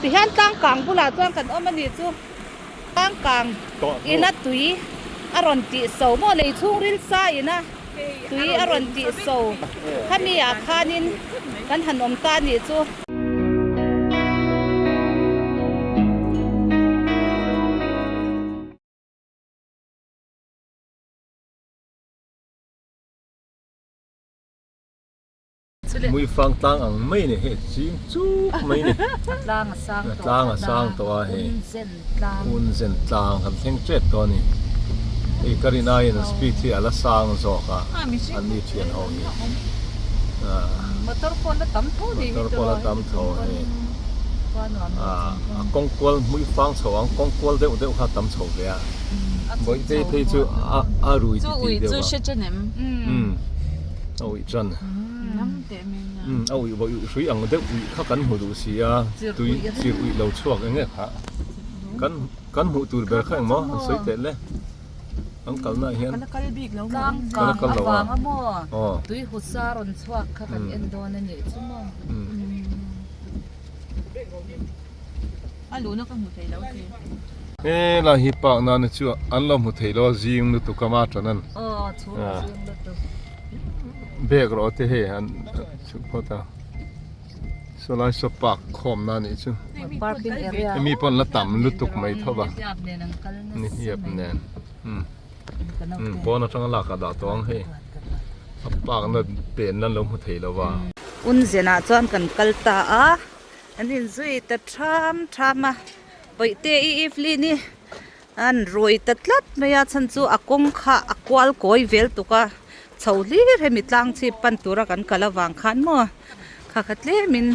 Tihian tlang kang bulah chuan kan awm a nih chu. Tlang kang ina tui a rawn tih so maw lei chhungril sa ina tui a rawn tih so khami ah khanin kan han awm ta a nih chu. Muifang tlang ang mai a ni hei ching chuk mai a ni. A tlang a sang tawh a tlang a sang tawh a hei Unzen tlang kan thleng tep tawh a ni. Hei ka rin aiin an speed hi a la sang zawk a an ni thian ho hi. Motor pawh la tam tho ni Motor pawh la tam tho hei. A kawng kual Muifang chho ang kawng kual deuh deuh kha a tam chho ve a. Bawihte phei chu a rui ti tih deuh a. A uih tan. A uih vawih uih hrui ang deuh uih kha kan hmu duh si a, tui chir uih lo chhuak eng nge kha. Kan kan hmuh tur ber kha engmaw an sawi teh le. An kalna ah hian. Kan kal lo a. Tui husa rawn chhuak kha kan en dawn a nih chu maw. A luhna ka hmu thei lo khi. He lai hi park nana chu an lo hmu thei lo a zing lutuk a ma tan an. Aw chhung a zing lutuk. Bag rawh te hei an chhuk phawt a. Saw lai saw park khawm na nih chu. Parking area. Hemi pawh an la tam lutuk mai tho va. Nihliap nen an kal nasa mai. Nihliap nen. Umm pawn atanga lak ah dah tawh ang hei. A park na pen nan lo hmu thei lo va. Unzen ah chuan kan kal ta a. An inzui ta tham tham a, Bawihte i Evelyn i an rui ta tlat mai a, chhan chu a kawng kha a kual kawi vel tuk a, chho hlir hemi tlang chhip pan tura kan kal avang khan maw kha kha tlemin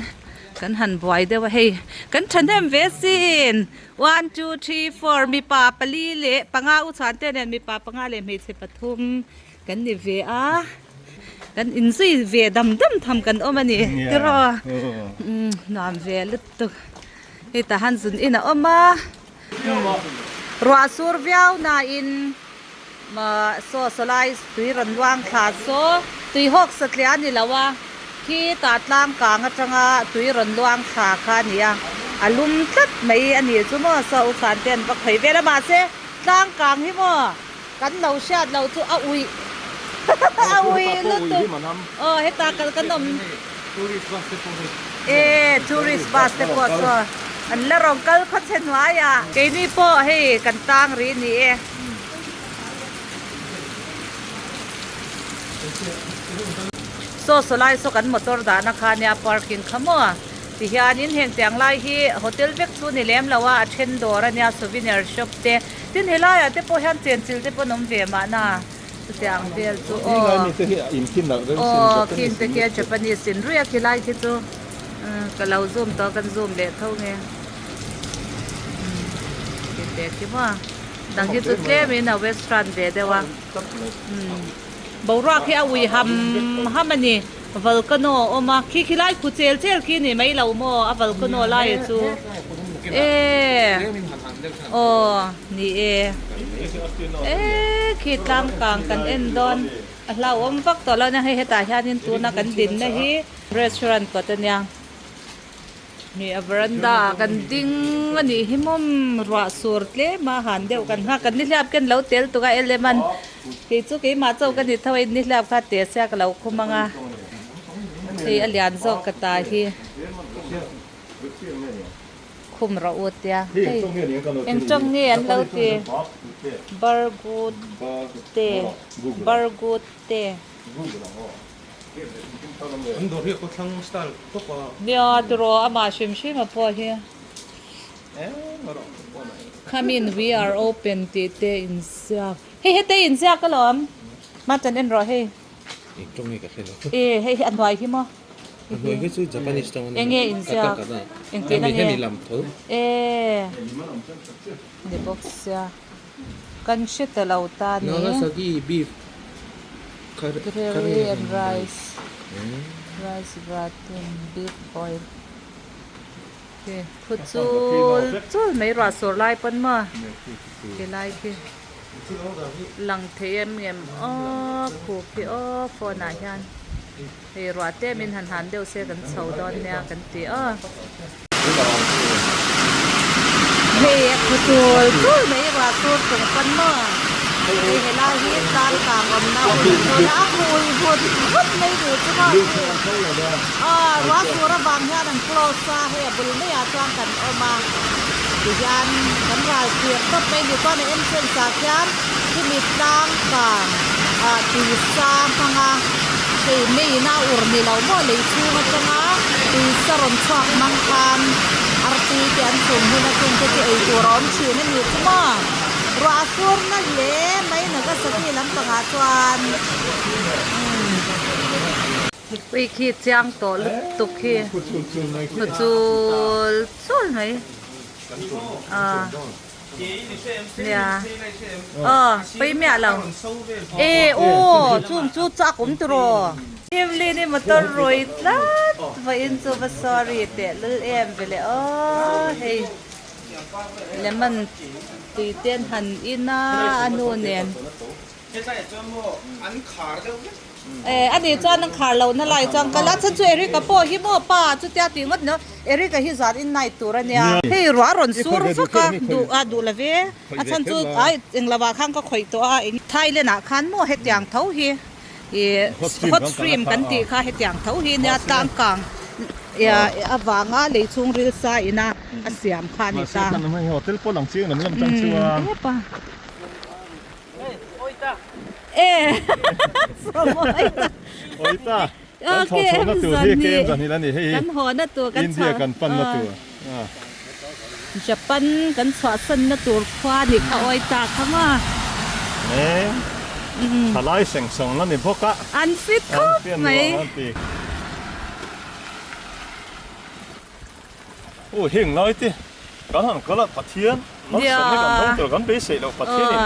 kan han buai deuh a hei kan thahnem ve sin one two three four mipa pali leh panga u chhuan te nen mipa panga leh hmeichhe pathum. Kan ni ve a, kan inzui ve dam dam tham kan awm a ni tiraw nuam ve lutuk hei tah han zun in a awm a ruah sur viau nain saw saw lai tui rawn luang thla saw tui hawk satliah a ni lo a khi tah tlang kang atanga tui rawn luang thla kha a ni a a lum tlat mai a ni chu maw saw u chhuan te an va khawi vel a mahse tlang kang hi maw. Kan lo hriat lo chu a uih a uih lutuk aw heta kal kan awm e tourist bus te pawh saw an la rawn kal khaw chhe hnuai ah keini pawh hei kan tang rih ni e. Saw saw lai saw kan motor dahna kha nia parking kha maw tihianin heng tiang lai hi hotel vek chu ni lem lo a a then dawr ania souvenir shop te. Tin helaiah te pawh hian chenchilh te pawh an awm ve mahna chutiang vel chu aw aw khing te khi a Japanese in ruih a khilai khi chu ka lo zoom tawh kan zoom leh tho nge ti te khi maw dang hi chu tlem in a western ve deuh a boruak hi a ui ham ham a ni volcano a awm a khi khilai khu chel chel khi ni mai lo maw a volcano lai chu e. Aw ni e e khi tlang kang kan en dawn a hlauhawm vak tawh lo nia hei hetah hianin tuna kan dinna hi restaurant kawt a nia ni a veranda ah kan ding a nih hi mawm ruah sur tlem a han deuh kan nghak kan nihliap ken lo tel tuk a eleman kei chu keimah chauh ka ni tho a nihliap kha te sia ka lo khum ang a hei a lian zawk ka ta hi. Khum rawh u tia hei eng tawng nge an lo ti bargut te bargut te. Nia tiraw amah hrim hrim a pawh hi come in we are open tih te inziak hei heta inziak alawm mutton en rawh hei. E hei hi a hnuai hi maw. Enge inziak engtin ange e ni bawk sia kan hre ta lo ta ni curry and rice rice gratin beef oil khu chul chul mai ruah sur lai pawn maw ti lai khi lang thei em em aw khup hi aw phone ah hian. Hei ruah te min han han deuh se kan chho dawn nia kan ti a. Hei a khu chul chul mai ruah sur chung pawn maw hei helai hi tlang kang awmna hun chuan a hui vut vut mai duh chu maw hei aw ruah sur avang hian an close a hei a bul maiah chuan kan awm a tihian kan ral thlir tawp mai ni chuan a entrance ah khian khimi tlang kang ah tui sa hmanga hei meiin a ur ni lo maw lei chhung atanga tui sa rawn chhuak hmang khan artui te an chhum hun a chung te chu ei tur a awm thin a ni chu maw ruah a sur na hle mai Nagasaki lampangah chuan umm. Ui khi chiang tawh lutuk khi hmu chul chul mai ah nia aw pawi miah lo e aw chung chu chak awm tiraw. Evelyn i motor rui tlat vawiin chu va sorry teh lul em vele aw hei lemon tui te an han in a a nu nen. Eh a nih chuan an khar loh na lai chuan kal a chhan chu Eric-a pawh hi maw pa chutia tih ngawt nia Eric-a hi zan in night tur a nia hei ruah a rawn sur vak a duh a duh lo ve a chhan chu ai englo ah khan ka khawih tawh a eng Thailand ah khan maw hetiang tho hi ih hot stream kan tih kha hetiang tho hi nia tlang kang avanga lei chhung ril sa ina a siam kha a ni ta. Japan kan chhuahsan na tur khua ni kha awi ta kha maw. Thalai seng sawng la ni bawk a. An fit khawp mai. Aw heng lai te kan han kal a Pathian malsawmna kan dawng tur kan beisei loh Pathianin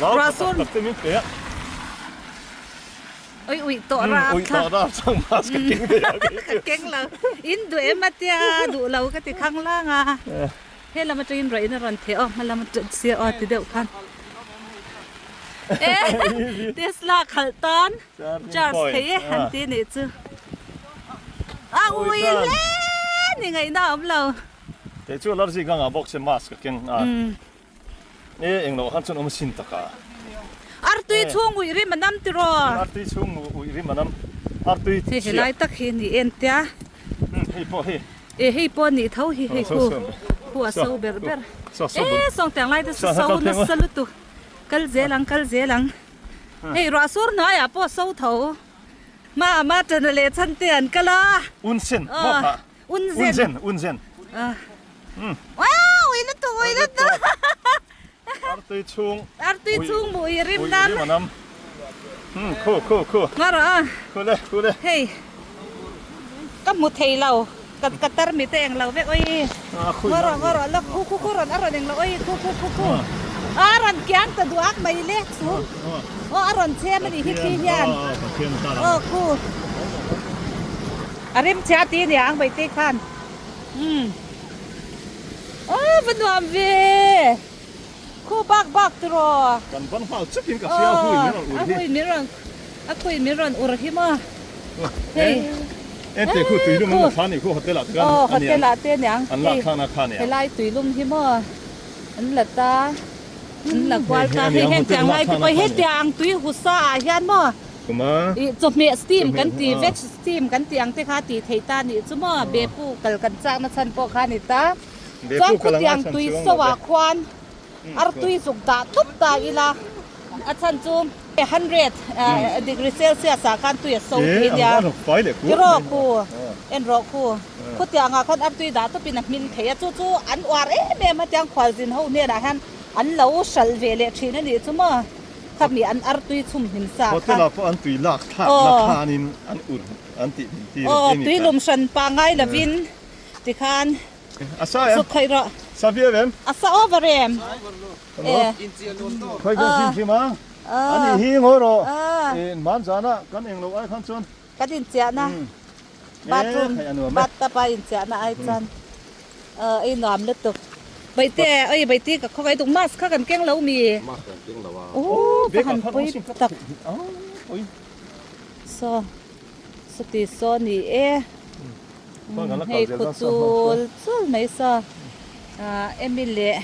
nau tha tak tak te min pe a. Ui ui tawh rap Ui tawh rap chang mask ka keng ve a ka keng lo in duh em a tia duh lo ka ti khang lang a he lam atangin ruah in a rawn theh aw hma lam atang sia aw ti deuh khan e Tesla khalh tan charge thei e an ti nih chu. A ui hle ni ngaihna a awm lo. Kei chu allergy ka ngah bawk se mask ka keng a. E eng loh khan chuan awm sin tak a. Artui chhung uih rim a nam tiraw? Artui chhung uih rim a nam. Artui chhia. Hei helai tak hi ni en tia. Hei pawh hei. E hei pawh nih tho hi hei khu. Khu a so ber ber. E sawng tiang lai te chu so nasa lutuk. Kal zel ang kal zel ang. Hei ruah sur hnuaiah pawh so tho. Ma ma tana leh chhan te an kal a. Unsen maw kha? Unzen. Unzen unzen. Wow ui lutuk ui lutuk. Artui chhung. Artui chhung mu ui rim nam. Ui rim anam. Khu khu khu. Nga rawh a. Khu le khu le. Hei ka hmu thei lo ka ka tar mi te eng lo vek oi. Nga rawh nga rawh la khu khu khu rawn a rawn eng lo oi khu khu khu khu. A rawn kiang ta duak mai le chu. Aw a rawn chhem a nih hi thli hian. Aw khu. A rim chhia ti nia ang Baitei khan. Umm. Aw va nuam ve. Khu bak bak tiraw. Kan van nghal chek in ka hria a hui min rawn ur hi. A hui min rawn a khui min rawn ur hi maw. Hei. Ente khu tuilum an la thla nih khu hotel ah te khan Aw hotel ah te niang. An lak thlakna kha nia. Helai tuilum hi maw an la ta. An la kual ta hei heng tiang lai te pawh hetiang tui husa ah hian maw ih chawhmeh steam kan ti veg steam kan tih ang te kha tih theih ta nih chu maw bepu kal kan chak na chhan pawh kha a ni ta chuan khutiang tui so ah khuan artui zuk dah tup ta ila a chhan chu 100 degree celsius ah khan tui a so thei nia tiraw khu en rawh khu khutiang ah khan artui dah tupin a hmin thei a chu chu an uar em em a tiang khualzin ho hnenah hian an lo hralh ve leh thin a nih chu maw khami an artui chhum hlim sa kha hotel ah pawh an tui lak thlak na khanin an ur an tih hmin tir aw tui lum hran pangai lovin tikhan a sa em zuk khawih rawh sa viau em a sa over em e Khawi vel hrim hrim a, a nih hi ngawi rawh. Man zana kan eng lo ai khan chuan. Kan inchiahna bathroom bathtub a inchiahna ai chuan ei nuam lutuk. Baihte oi baihte ka khawngaih duh mask kha kan keng lo mi. Mask kan keng lo a. Ooh ka han pawi tak. Saw sawti saw ni e. Hei khu chul chul mai saw. Ahh Emy leh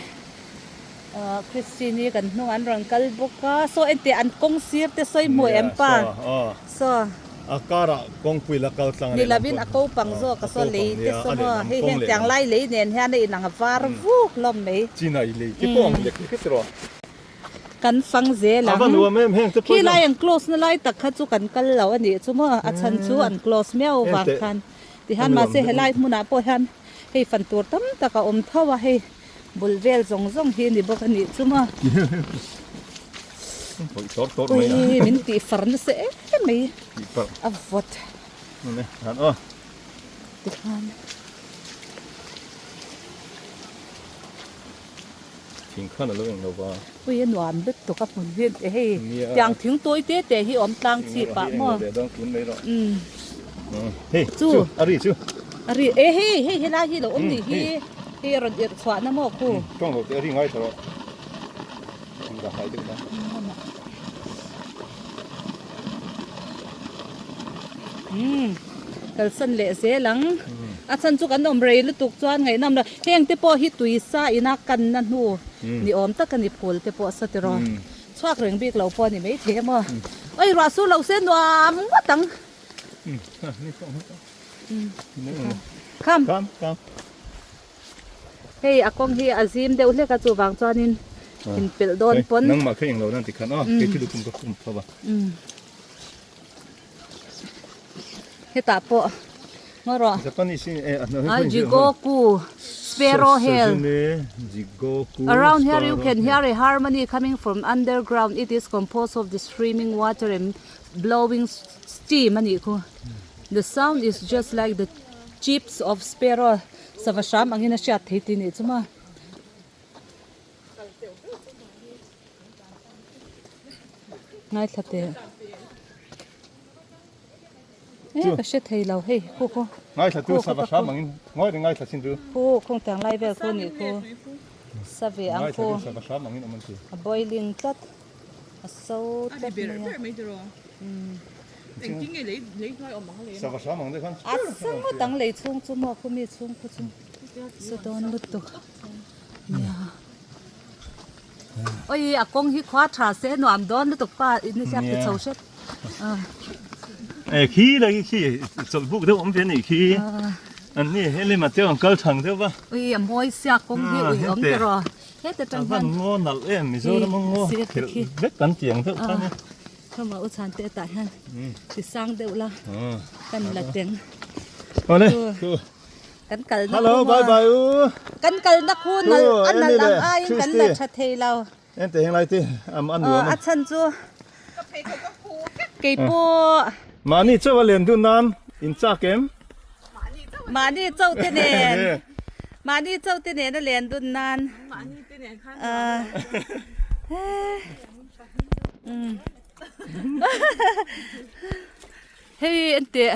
ahh Christine-i kan hnung an rawn kal bawk a saw enteh an kawng sir te sawi hmu em pa saw a karah kawngpui la kal tlang ni lovin a ko pang zawk a saw lei te saw maw hei heng tiang lai lei nen hian a inang a var vuk hlawm mai chinai lei te pawh ang lek lek erawh kan fang zel ang khi lai an close na lai tak kha chu kan kal lo a nih chu maw a chhan chu an close miau vang khan Tihian mahse helai hmunah pawh hian hei fan tur tam tak a awm tho a, hei bul vel zawng zawng hi a ni bawk a nih chu maw. Ui min tih far nasa em mai a vawt. Tikhan. Thing khan a lo eng lo va. Ui a nuam lutuk a hmun hi hei tiang thing tawi te te hi awm tlang chhip ah maw. Hei chu a ri chu. A ri e hei hei helai hi lo awm ni hi hei a rawn irh chhuah na maw khu. Tawng lo te a ri ngai tawh rawh. Dah hai deuh na. Umm kalsan leh zel ang a chhan chu kan awm rei lutuk chuan ngaihnawm lo heng te pawh hi tui sa ina kanna hnu ni awm tak a ni phul te pawh sa tiraw chhuak reng bik lo pawh a ni maithei a maw oi ruah sur lo se nuam ngawt ang kham Hei a kawng hi a zim deuh hlek a chuvang chuanin inpelh dawn pawn. Nangmah kha englo nan tikhan aw kei chu lukhum ka khum tho a. Hetah pawh ngaw rawh. Japanese in eh a Jigoku Sparrow Hill. Around here you can hear a harmony coming from underground it is composed of the streaming water and blowing steam a nih khu. The sound is just like the chips of sparrow Sava hram angin a hriat thei tih nih chu maw. Ngaithla teh. E ka hre thei lo hei khu khu. Ngaithla tu sava hram angin ngawi reng ngaithla chin tu. Khu khung tiang lai vel khu nih khu. Save ang khu. Ngaithla tu sava hram angin awm an ti. A boiling tlat. A so tlat mai a. Sava hram ang deuh khan. A sa ngawt ang lei chhung chu maw khumi chhung khu chu sa dawn lutuk nia. Oi a kawng hi khua tha se nuam dawn lutuk pa in hi hriat chho hret. E khi la khi khi chawlh buk deuh awm ve anih khi. An ni helima te ang kal thang deuh va. Oi a mawi sia kawng hi ui awm tiraw. Heta tang hian. A van ngaw nalh em Mizoram a ngaw khelh vek kan ti ang deuh khan e. Khama u chhan te tah hian ti sang deuh la kan la teng. Awle. Kan kal na Hello bye bye u. Kan kal na khu nal a nal ang aiin kan la tha thei lo. En te heng lai te am a nuam a. A chhan chu kei pawh. Mahni chauh a len dun nan in chak em? Mahni chauh te nen. Mahni chauh te nen a len dun nan. Mahni te nen khan. Hei an tih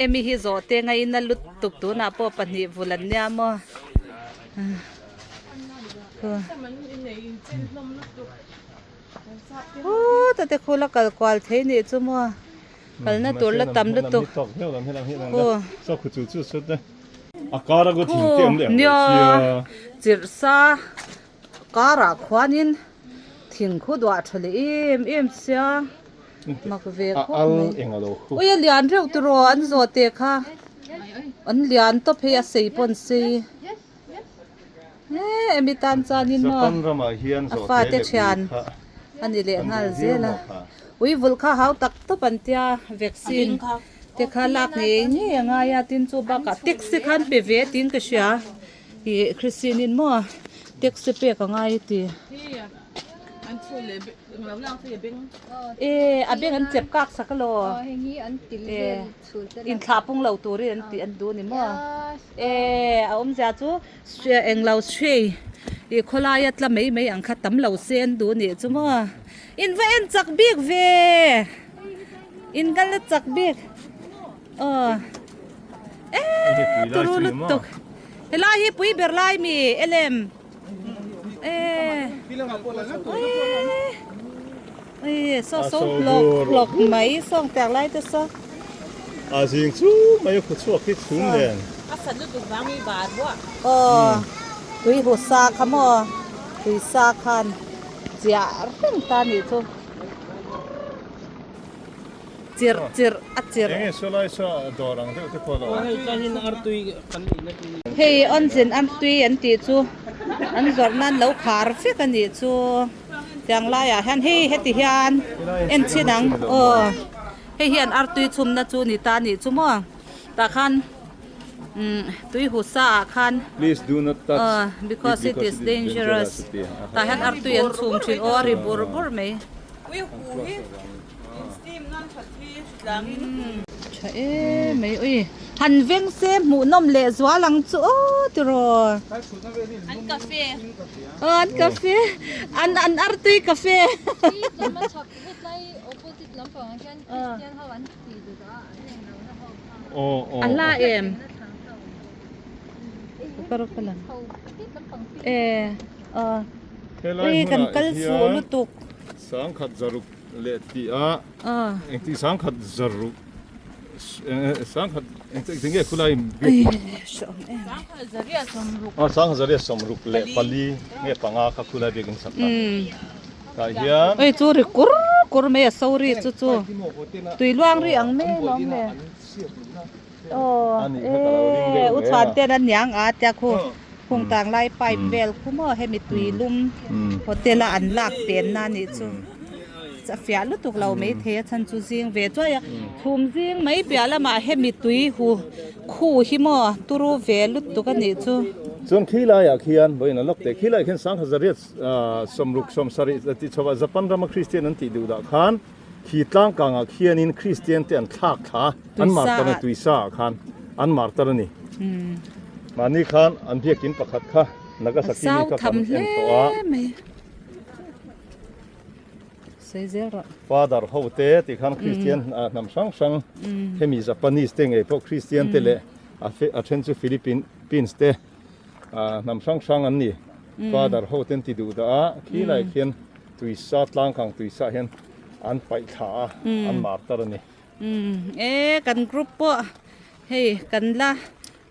Emi hi zawh te ngaina lutuk tunah pawh pahnih vul an nia maw Huuuh te khu la kal kual thei nih chu maw kalna tur la tam lutuk Khu nia chirh sa. Karah khuanin thing khu duah tha leh em em sia mak ve khawp mai ui a lian reuh tiraw an zawh teh kha an lian tawp hei a sei pawh an sei eh emi tan chuanin maw a fate thian a ni leh nghal zel a ui vulh kha hau tak tawp an tia vaccine te kha lak ngei ngei a ngai a tin chu bakah taxi khan pe ve tiin ka hria. Ih Christine in maw taxi pek a ngai ti. E a beng an chep kak sak alo. E in thlah pung lo turin an tih an duh ni maw. E a awmzia chu englo hri ih khawlaia tla mai mai ang kha tam lo se an duh nih chu maw. In va en chak bik ve in kal na chak bik aw e turu lutuk. Helai hi pui ber lai mi elem e ui saw so hlawk hlawk mai sawng tiang lai te saw a zing chu mai khu chhuak hi chhum nen. A sat lutuk vang i bar buah. Aw tui hu sa kha maw tui sa khan chiah reng ta nih chu chirh chirh a chirh. Enge saw lai saw dawr ang deuh te pawh lo. Hei onzen artui an tih chu an zawrh nan lo khar vek a nih chu tiang laiah hian hei heti hian en chhin ang aw hei hian artui chhumna chu ni ta nih chu maw tah khan umm tui hu sa ah khan Please do not touch aw because it is dangerous tah hian artui an chhum thin aw a ri bur bur mai. Tha em mai ui han veng se hmuh nawm leh zual ang chu aw tiraw An cafe aw an cafe an an artui cafe a hla em e aw ui kan kal fuh lutuk. Sangkhat zaruk leh tih a engti sangkhat zaruk sangkhat engti nge khulai a sangkhat zaria sawmruk leh pali nge panga kha khulai biakin sak ta tah hian oi chu ri kur kur mai a sorry chu chu tui luang ri ang mai alawm le aw e u chhuan ten a niang a tia khu Khung tang lai pipe vel khu maw hemi tui lum hotel a an lak pen na nih chu a fiah lutuk lo mai thei a chhan chu zing ve chuai a thum zing mai piah lamah hemi tui hu khu hi maw turu ve lutuk a nih chu. Chuan khi laiah khian vawiin a lawk teh khi laiah khian sangha zariat sawmruk sawmsarih tih chhoah Japan rama Kristian an tih duh dah khan khi tlang kangah khianin Kristian te an thlak thla a. An mar tar a tuisa ah khan an mar tar a ni. Mahni khan an biakin pakhat kha Nagasaki mi kha kan en tawh a. Father ho te tih khan Christian hnam hrang hrang hemi Japanese te ngei pawh Christian te leh a then chu Philippines te hnam hrang hrang an ni. Father ho ten ti duh dah a khilai khian tuisa tlangkang tuisa hian an paih thla a an mar tar a ni. Umm e kan group pawh hei kan la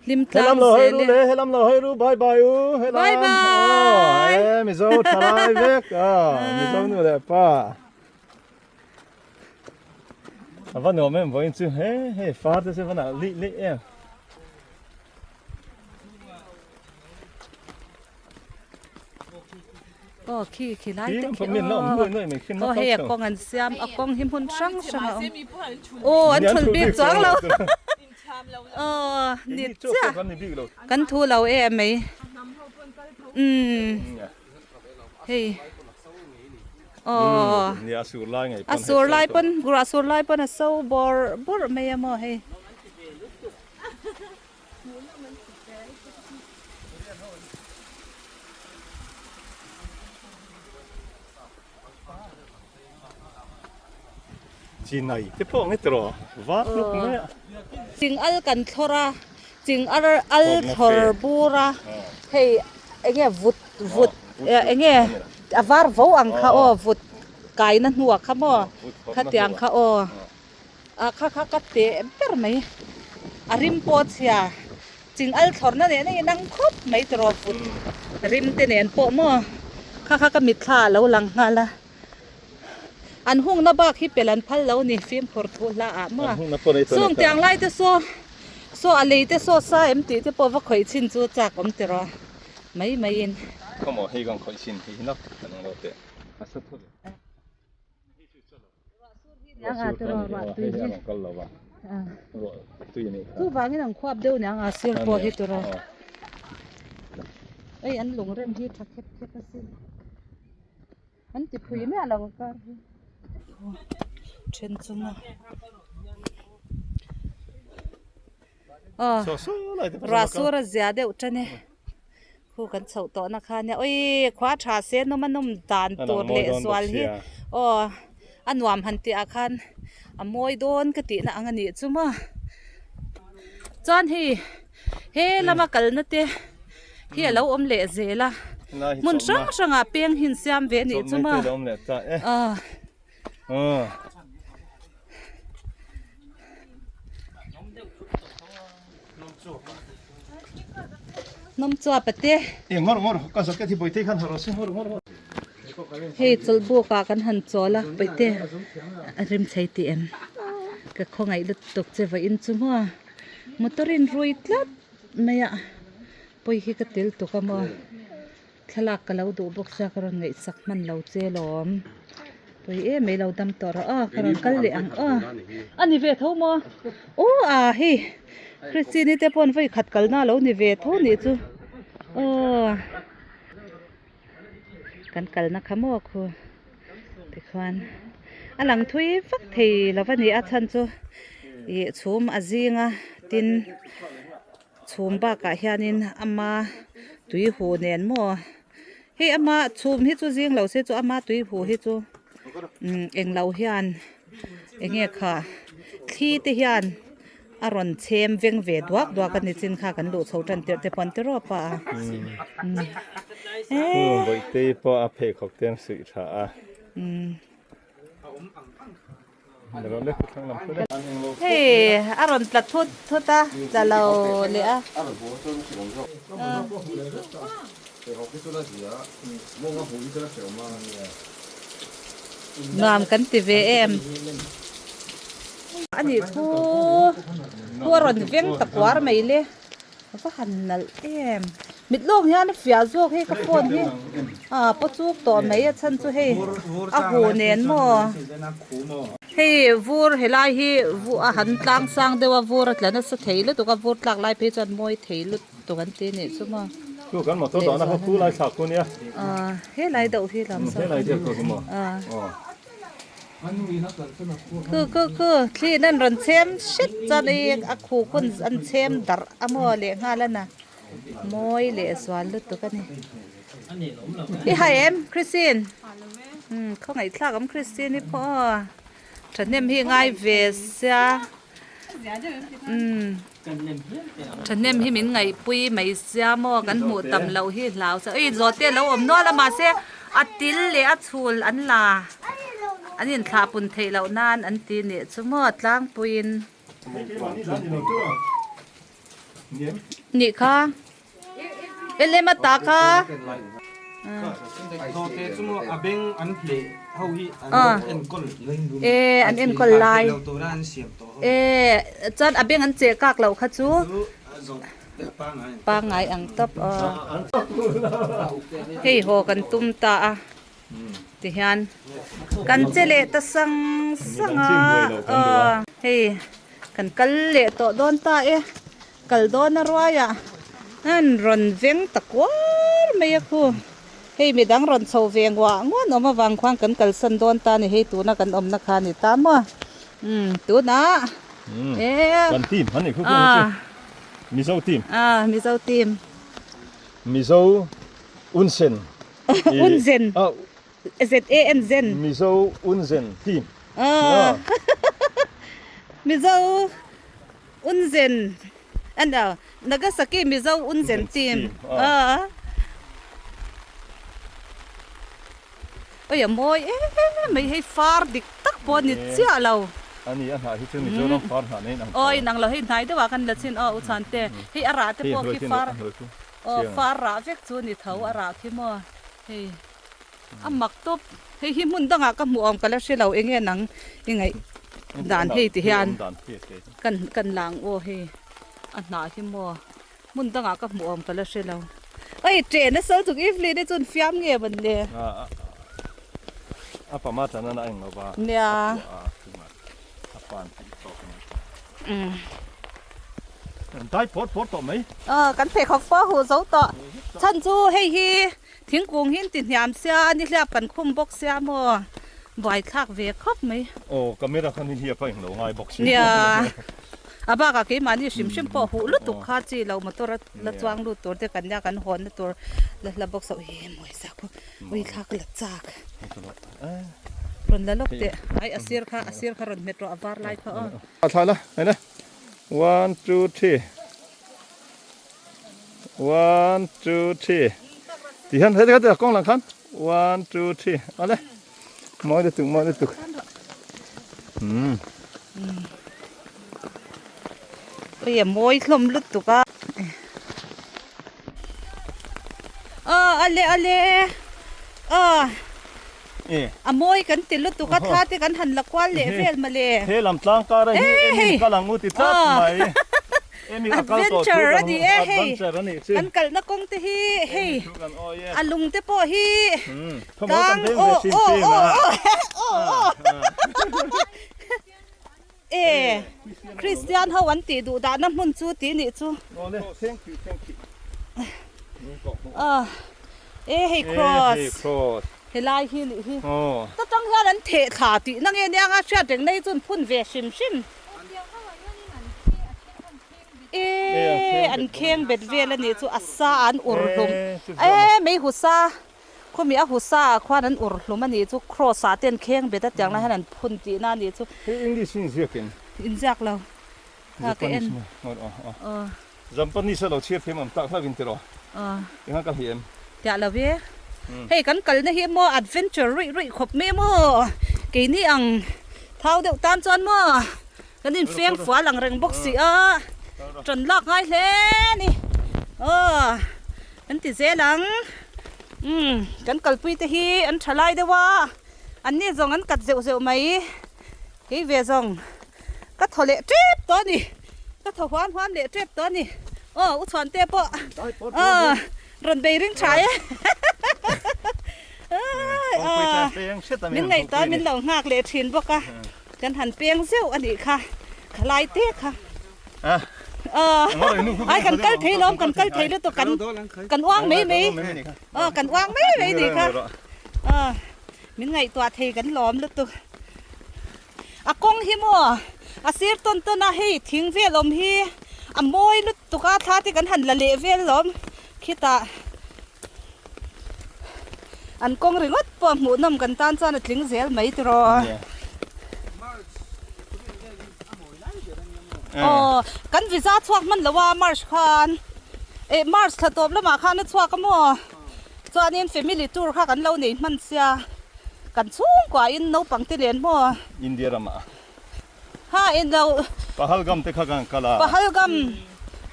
hlim tlang zel e. Helam lo hei ru bye bye u helam bye bye e mizo thalai vek a mizo nu leh pa a va nuam em vawiin chu he hei far te chu va nah lih lih em. Aw khi khi lai te khi aw aw hei a kawng an siam a kawng hi hmun hrang hrang a awm aw an thul bik chuang lo aw ni chiah kan thu lo em mai umm hei aw a sur lai pawn ruah sur lai pawn a so bawrh bawrh mai a maw hei. Chinai te pawh nge tiraw var hluk mai a. Ching al kan thlawr a, ching ar al thlawr bur a, hei enge vut vut enge a var vo ang kha aw vut kaina hnuah kha maw khatiang kha aw. A kha kha ka teh ber mai a rim pawh a chhia ching al thlawrna nen a inang khawp mai tiraw vut rim te nen pawh maw kha kha ka mitthla a lo lang nghal a an hungna bak hi pel an phal lo ni fimkhur thu hla ah maw chung tiang lai te saw saw a lei te saw sa em tih te pawh va khawih chhin chu chak awm tiraw mai mai in. Khawmaw hei kan khawih chhin hei hi nak kan ang lo teh a sa thut. Chuvangin an khuap deuh niang a sir pawh hi tawrh a hei an lung rem hi tha khep khep asin an ti phui miah lo a kar hi then chunga aw ruah sur a zia deuh tan e. Khu kan chhoh tawh na kha nia oi khua tha se nawm a nawm dan tur leh zual hi aw a nuam han tih ah khan a mawi dawn ka tih na ang a nih chu maw chuan hei he lama kalna te hi a lo awm leh zel a hmun hrang hrang ah peng hi an siam ve a nih chu maw aw. Hnawm chuap a te. E ngawr ngawr ka jacket hi Bawihte khan ha rawh se ngawr ngawr. Hei chawlhbuk ah kan han chawl a Bawihte a rem chei tih em ka khawngaih lutuk che vawiin chu maw motor in rui tlat mai a pawi hi ka tel tuk a maw. Thlalak ka lo duh bawk sia ka rawn ngaihsak hman lo che lawm. Pawi em mai lo dam tawh rawh aw ka rawn kal leh ang aw. A ni ve tho maw? Aw a hei Christine te paw'n vawi khat kalna a lo ni ve tho nih chu aw kan kalna kha maw khu tikhuan a lang thui vak thei lo a ni a chhan chu ih chhum a zing a tin. Chhum bakah hianin ama tui hu nen maw hei ama chhum hi chu zing lo se chu ama tui hu hi chu umm englo hian enge kha thli te hian a rawn chhem veng ve duak duak a ni chin kha kan luh chho tan tirh te pawh an ti rawp a umm eee Bawihte pawh a pheikhawk te an suih tha a. Umm. Hei a rawn tla thut thut a, tla lo leh a. Nuam kan ti ve em. A nih khu khu a rawn veng ta kuar mai le. A va han nalh em. Mit lawng hian a fiah zawk hei ka phone hi a paw chuk tawh mai a chhan chu hei a hu nen maw hei vur helai hi a han tlang sang deuh a vur a tla nasa thei lutuk a vur tlak lai phei chuan mawi thei lutuk an ti anih chu maw helai deuh hi lam sawn Khu khu khu thliin an rawn chhem hret chuan ei a khu hun an chhem darh a maw leh nghal a na mawi leh zual lutuk a ni i hai em Christine umm khawngaihthlak awm Christine i pawh aw thahnem hi ngai ve sia umm thahnem hi min ngaihpui mai sia maw kan hmuh tam loh hi hlau sa ui zawhte a lo awm nual a mahse a til leh a chhul an la an inthlah pun theih loh nan an ti nih chu maw tlangpuiin nih kha. Elema ta kha. E an enkawl lai. E chuan a beng an cheh kak loh kha chu pangngai ang tawp aw. Hei haw kan tum ta a tihian kan che leh ta sang sang a aw hei kan kal leh tawh dawn ta e. Kal dawn a ruai ah an rawn veng ta kuar mai a khu. Hei midang rawn chho ve nguah nguah an awm avang khuan kan kalsan dawn ta a ni hei tuna kan awmna kha a ni ta maw. Umm tunah e Kan team an ni khu khu chu Mizo team. Ah Mizo team. Mizo Unsen. Unzen. Z A N Zen. Mizo Unzen team. Ah Mizo Unzen ano Nagasaki Mizo Unzen team a oi a mawi em mai hei far dik tak pawh a ni chiah lo. Ani a hnah hi chu Mizoram far hnah nei in ang Aw in ang lo hei hnai deuh ah khan la chin aw u chhan te hei a rah te pawh khi far aw far rah vek chu a ni tho a rah khi maw hei A mak tawp. Hei hi hmun dangah ka hmuh awm ka la hre lo enge nang i ngaih dan hei ti hian kan kan lang aw hei a hnah hi maw hmun dangah ka hmuh awm ka la hre lo. Oi train a sal chuk Evelyn hi chuan fiam nge mawn le. A pama tan a eng lo va. Nia. A pan tih tawk mai. Kan dai pawt pawt tawh mai. Aw kan pheikhawk pawh huh zo tawh. Chhan chu hei hi Thingkung hi an ti hniam sia a nihliap kan khum bawk sia maw buaithlak ve khawp mai. Aw camera khan hi hliap a englo ngai bawk si. Nia a bakah keimahni hrim hrim pawh huh lutuk kha chi lo motor a la chuang lut tur te kan nia kan hawnna tur la hla bawk so ih mawi zak pawh ui thlak la chak rawn la lawk teh ai a sir kha a sir kha rawn hmet rawh a var lai kha aw. A thla la hei one two three. One two three ti hian hei te kawng lang khan one two three ale mawi lutuk mawi lutuk um ui a mawi hlawm lutuk a. Aw ale ale aw a mawi kan ti lutuk a thla te kan han la kual leh vel mawle. He lam tlang kar a hi emi kal ang u ti tlat mai. Emi a kal tawh thu kan adventure a nih chu. Kan kalna kawng te hi hei a lung te pawh hi tlang aw aw aw aw aw E Kristian ho an tih duh dahna hmun chu tih nih chu. Ah e hei cross helai hi nih hi ta tang hian an theh thla tih na nge nia nga hriat reng nei chu an phun ve hrim hrim. E an kheng bet vel a nih chu a sa an ur hlum e mei husa. Khawmi a husa ah khuan an ur hlum a nih chu cross ah te an kheng bet a tiang lai hian an phun tihna a nih chu. Hei English in ziak em? In ziak lo. Kha ka en. Aw. Japanese a lo chhiar thiam awm tak hlauh in tiraw? Aw. Engah ka hli em? Tiah lo e. Hei kan kalna hi maw adventure ruih ruih khawp mai maw? Keini ang thau deuh tan chuan maw kan infeng fual ang reng bawk si a, ṭan lak ngai hle a ni. Aw. Kan ti zel ang. Umm kan kalpui te hi an tha lai deuh a, an ni zawng an kat zeuh zeuh mai. Kei ve zawng ka thaw leh tep tawh a ni, ka thaw huam huam leh tep tawh a ni. Aw u chhuan te pawh aw rawn bei ring tha e. Min ngaihtuah min lo nghak leh thin bawk a, kan han peng zeuh a nih kha, khalai te kha. Ai kan kal thei lawm kan kal thei lutuk kan kan uang mai mai aw kan uang mai mai ni kha aw min ngaihtuah thei kan lawm lutuk a kawng hi maw a sir tawn tawn a hei thing vel awm hi a mawi lutuk a thla te kan han la leh vel lawm khitah an kawng ringawt pawh hmuhnawm kan tan chuan a tling zel mai tiraw. Aw, kan visa chhuak hman lo a March khan eh March thla tawp lamah khan a chhuak a maw chuanin family tour kha kan lo nei hman sia kan chhungkua in naupang te nen maw India ramah ha in lo Pahalgam te kha kan kal a Pahalgam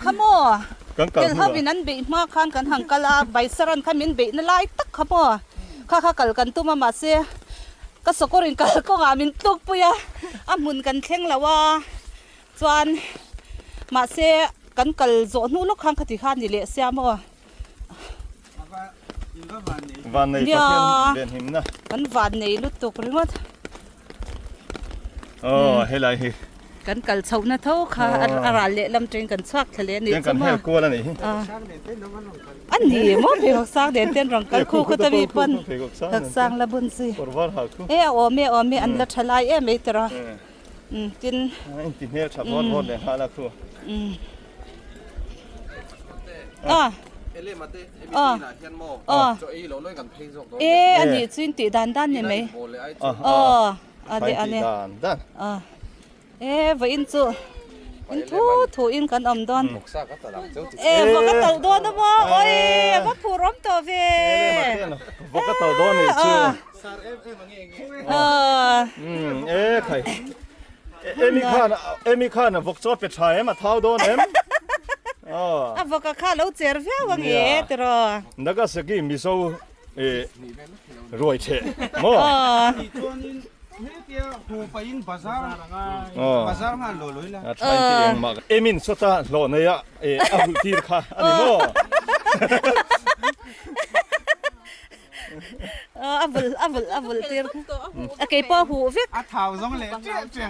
kha maw kan kal hnu a in an beih hma khan kan han kal a Baisaran kha min beih na lai tak kha maw kha kha kal kan tum a mahse Ka sawkawr in kal kawngah min tluk pui a, a hmun kan thleng lo a, chuan mahse kan kal zawh hnu lawk khan khati kha ni leh sia maw. Vannei Pathian venhimna. Kan vannei lutuk ringawt. Aw helai hi. Kan kal chhohna tho kha a ral lehlam teng kan chhuak thla leh a nih chu maw. Kan hel kual a nih hi. A ni maw pheikhawk sang nen ten rawn kal khu khut a mi pawn pheikhawk sang la bun zui. E a awm e a awm e an la tha lai em ei tawrh a. Umm tin. In ti hmel tha vawt vawt leh nghal a khu. Umm. A. A. A. E a nih chu in tih dan dan ni mai. Aw a le a le. A. E vawiin chu in thu thu in kan awm dawn e vawk a talh dawn a maw awi a va phur awm tawh ve vawk a talh dawn nih chu e khai emi khan emi khan vawk chu a pe tha em a thau dawn em a vawk a kha lo cher viau ang e tiraw Nagasaki mizo e ruai chhe maw a thain te engmah emin sawta hlawh nei a e a hulh tir kha a ni maw a vul a vul a vul tir a kei pawh a huh vek a thau zawng leh teh teh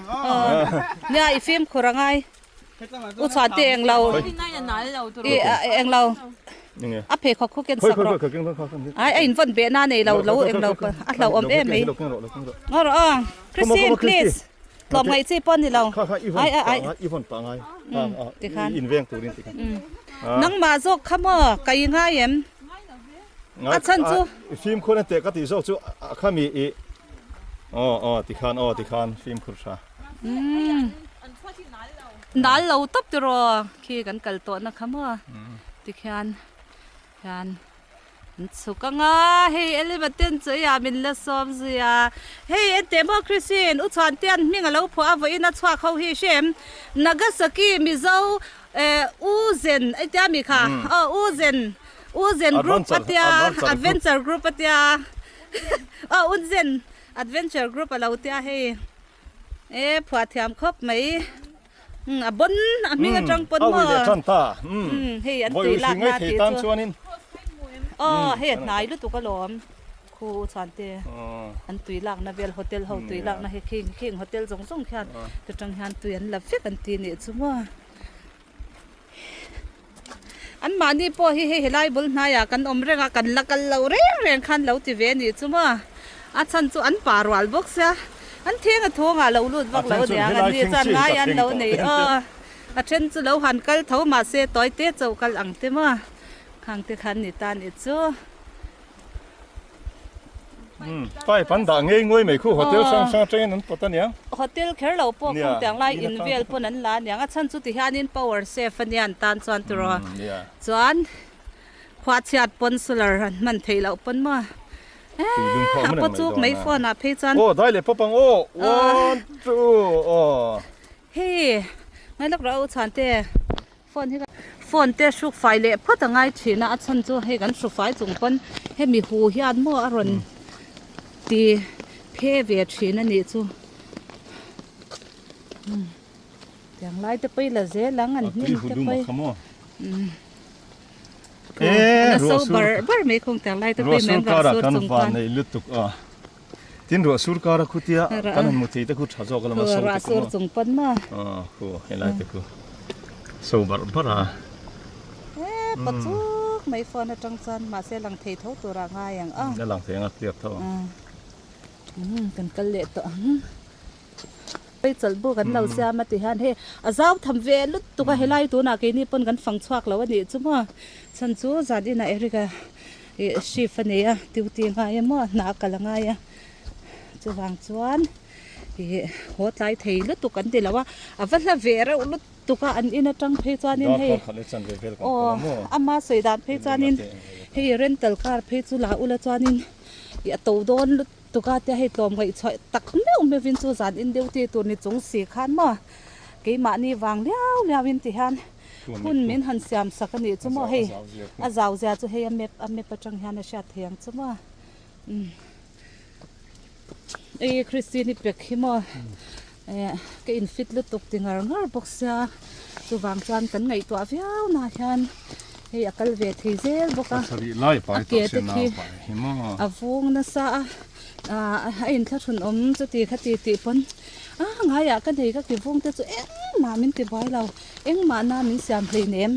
nia i fimkhur a ngai U chhuan te englo i englo a pheikhawk khu ken sak rawh ai a in vawn beh na nei lo lo englo a hlauhawm em mai ngaw rawh aw Christine please tlawm ngaih chi pawh a ni lo ai ai ai tikhan nangmah zawk kha maw ka i ngai em a chhan chu fimkhur a teh ka tih zawk chu a khami i aw aw tikhan aw tikhan fimkhur tha. Nal lo tawp tiraw khi kan kal tawh na kha maw tikhian hian an chhuk anga hei Elima ten chu eiah min la sawm zui a hei enteh maw Christine u chhuan te an hming a lo phuah a vawiin a chhuak ho hi hrem Nagasaki Mizo eh U Zen a tia mi kha aw U Zen. Uzen group atia adventure group atia aw Uzen adventure group a lo tia hei e phuah thiam khawp mai umm a bawn a hming atang pawn maw umm hei an tui lak na tih chu aw hei a hnai lutuk alawm khu chuan te an tui lak na vel hotel ho tui lak na hi khing khing hotel zawng zawng khian ta tang hian tui an la vek an ti nih chu maw. An mahni pawh hi hei helai bul hnaiah kan awm reng a, kan la kal lo reng reng khan lo ti ve a nih chu maw. A chhan chu an pa rual bawk sia, an theng a thawngah lo lut vak lo aniang an ni chuan ngai an lo nei aw. A then chu lo han kal tho mahse tawi te chauh kal ang te maw khang te khan ni ta a nih chu. Pipe an dah ngei nguai mai khu hotel hrang hrang atangin an pawt aniang. Hotel kher lo pawh kawng tiang lai in vel pawn an la aniang a chhan chu ti hianin power safe ania an tan chuan tiraw chuan khua chhiat pawn solar an hman theih loh pawn maw eh a paw chuk mai phone ah phei chuan aw dai leh pawp ang aw one two aw hei ngai lawk rawh u chhuante. Phone hi phone te hruk fai leh phawt a ngai thin a, a chhan chu hei kan hru fai chung pawn hemi hu hian maw a rawn ti phe ve thin a nih chu umm tiang lai te pawh i la zel ang an hnim te pawh i umm a so bar bar mai khawng tiang lai te pawh i mai an ruah sur chung khan. Tin ruah sur kar a khutia kan han hmu thei te khu tha zawk alawm a so te khu ruah sur chung pawn maw aw khu helai te khu so barh barh a e pachuk mai phone atang chuan mahse lang thei tho tur ah ngai ang a a lang thei ang a clear tho ang umm kan kal leh tawh ang hei chawlhbuk an lo siam a ti hian hei a zau tham ve lutuk a helai tunah keini pawn kan fang chhuak lo a nih chu maw chhan chu zan inah Eric a Ih shift a nei a duty a ngai a maw hna a kal a ngai a chuvang chuan ih haw tlai thei lutuk an ti lo a a va hla ve reuh lutuk a an in atang phei chuanin hei aw ama sawi dan phei chuanin hei rental car phei chu la ula chuanin ih a to dawn lutuk a tia hei tlawm ngaihchhuah tak meuh meuhin chu zan in duty tur ni chung si khan maw keimahni vang liau liauin ti hian. Hun min han siam sak a nih chu maw hei a zau zia chu hei a map a map atang hian a hriat thei ang chu maw umm ei Christine i pek hi maw eh ka in fit lutuk ti ngar ngar bawk sia chuvang chuan kan ngaihtuah viau na hian hei a kal ve thei zel bawk a a ke te khi a vung nasa a ah a inthlahrun awm chuti khati tih pawn a ngaiah ka nei ka ti vung te chu engmah min ti buai lo. Engmahna min siam hleinem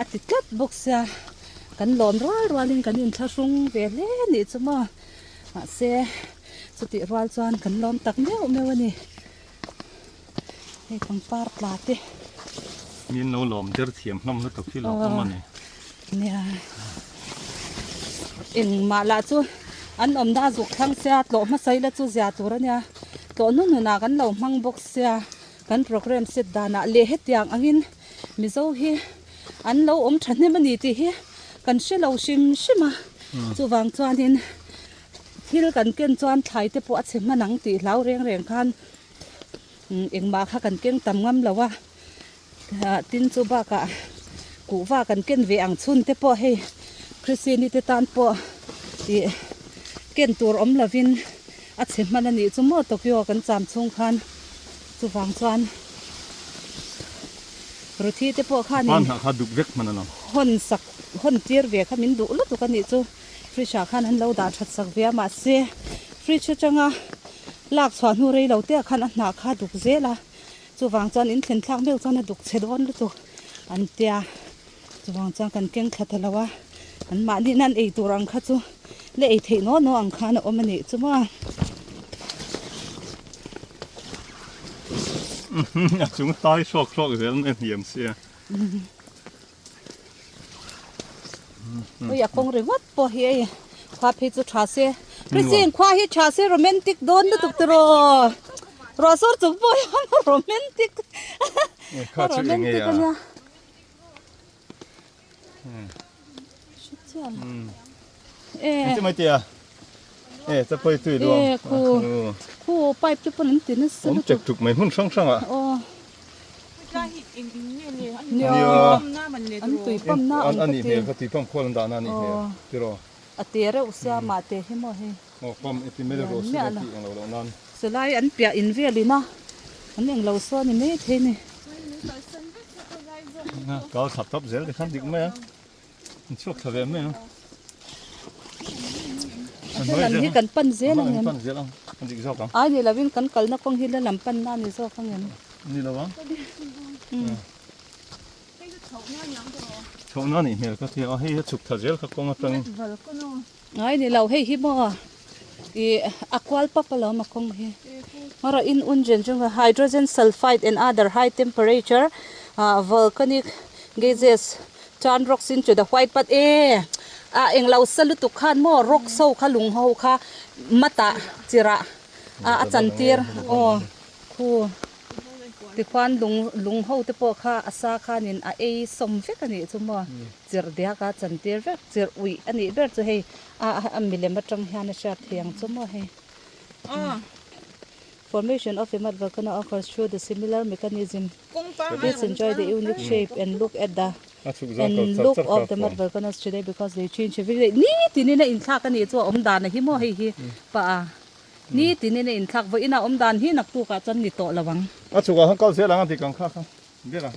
a ti tlat bawk sia, kan lawm rual rualin kan inthlahrung ve hle a nih chu maw, mahse chutih rual chuan kan lawm tak meuh meuh a ni, hei pangpar tla te. Min lo lawm der thiam hlawm lutuk hi lo awm a ni. Nia, engmah lah chu an awmna a zuk thlang sia, tlawh hmasa ila chu zia tur a nia, tlawh hnu hnunah kan lo hmang bawk sia. Kan programme set danah leh hetiang angin Mizo hi an lo awm thahnem a ni tih hi kan hre lo hrim hrim a, chuvang chuanin thil kan ken chuan thlai te pawh a chhe hman ang tih hlau reng reng khan engmah kha kan keng tam ngam lo a, tin chu bakah kuhva kan ken ve ang chhun te pawh hei Christine te tan pawh ih ken tur awm lovin a chhe hman a nih chu maw Tokyo kan cham chhung khan. Chuvang chuan Ruthi te pawh khanin Pan hnah kha duk vek hman a lo. Hawn sak, hawn tir ve kha min duh lutuk a nih chu. Fridge ah khan an lo dah that sak ve a, mahse fridge atanga lak chhuah hnu rei lo te ah khan a hnah kha a duk zel a. Chuvang chuan in thlen thlak meuh chuan a duk chhe dawn lutuk an tia. Chuvang chuan kan keng thla ta lo a, an mahni in an ei tur ang kha chu la ei theih naw naw ang khan a awm a nih chu maw. A chung tai hrawk hrawk zel mai a hniam sia. Ui a kawng ringawt pawh hi ei khua phei chu tha se. Christine khua hi tha se romantic dawn lutuk tiraw. Ruah sur chung pawh hian romantic. Romantic a nia. Eng mai tia e cha poi tui luang e khu khu pipe te pon an ti nasa om tek tuk mai hmun hrang hrang ah aw Nia. Nia. An tui pump na ang ka ti. Anih hmel kha tui pump khawl an dah na anih hmel tiraw. A te reuh sia mah te hi maw hei. Aw pump e ti mai rawh se le tih englo loh nan. Chulai an piah in vel in a an englo saw ni mai thei ni. Kal thap thap zel tikhan dik mai a. An chhuak thla ve mai ang. A lam hi kan pan zel ang em? Pan zel ang. An dik zawk ang. Ai ni lovin kan kalna kawng hi la lam pan na ni zawk ang em? Ni lo ang. Chhohna nih hmel ka tia a, hei a chhuk thla zel kha kawng atangin. Ai ni lo hei hi maw ih a kual pap alawm a kawng hi. Erawh in un chen chu hydrogen sulfide and other high temperature ah volcanic gases Chuan rocks in chu the white part e ah englo sa lutuk khan maw rocks ho kha lung ho kha matah chirah ah a chantir aw khu tikhuan lung lung ho te pawh kha a sa khanin a ei sawm vek a nih chu maw chirh diak a chantir vek chirh uih a nih ber chu hei a a milem atang hian a hriat thei ang chu maw hei. Formation of a mud volcano occurs through the similar mechanism. Please enjoy the unique shape and look at the and look of the mud volcanoes today because they change every day. Ni tinin a inthlak a nih chu a awm dan a hi maw hei hi pa a ni tinin a inthlak vawiin a awm dan hi naktukah chuan ni tawh lo ang. A chhukah khan kal zel ang a dik ang kha kha ber a.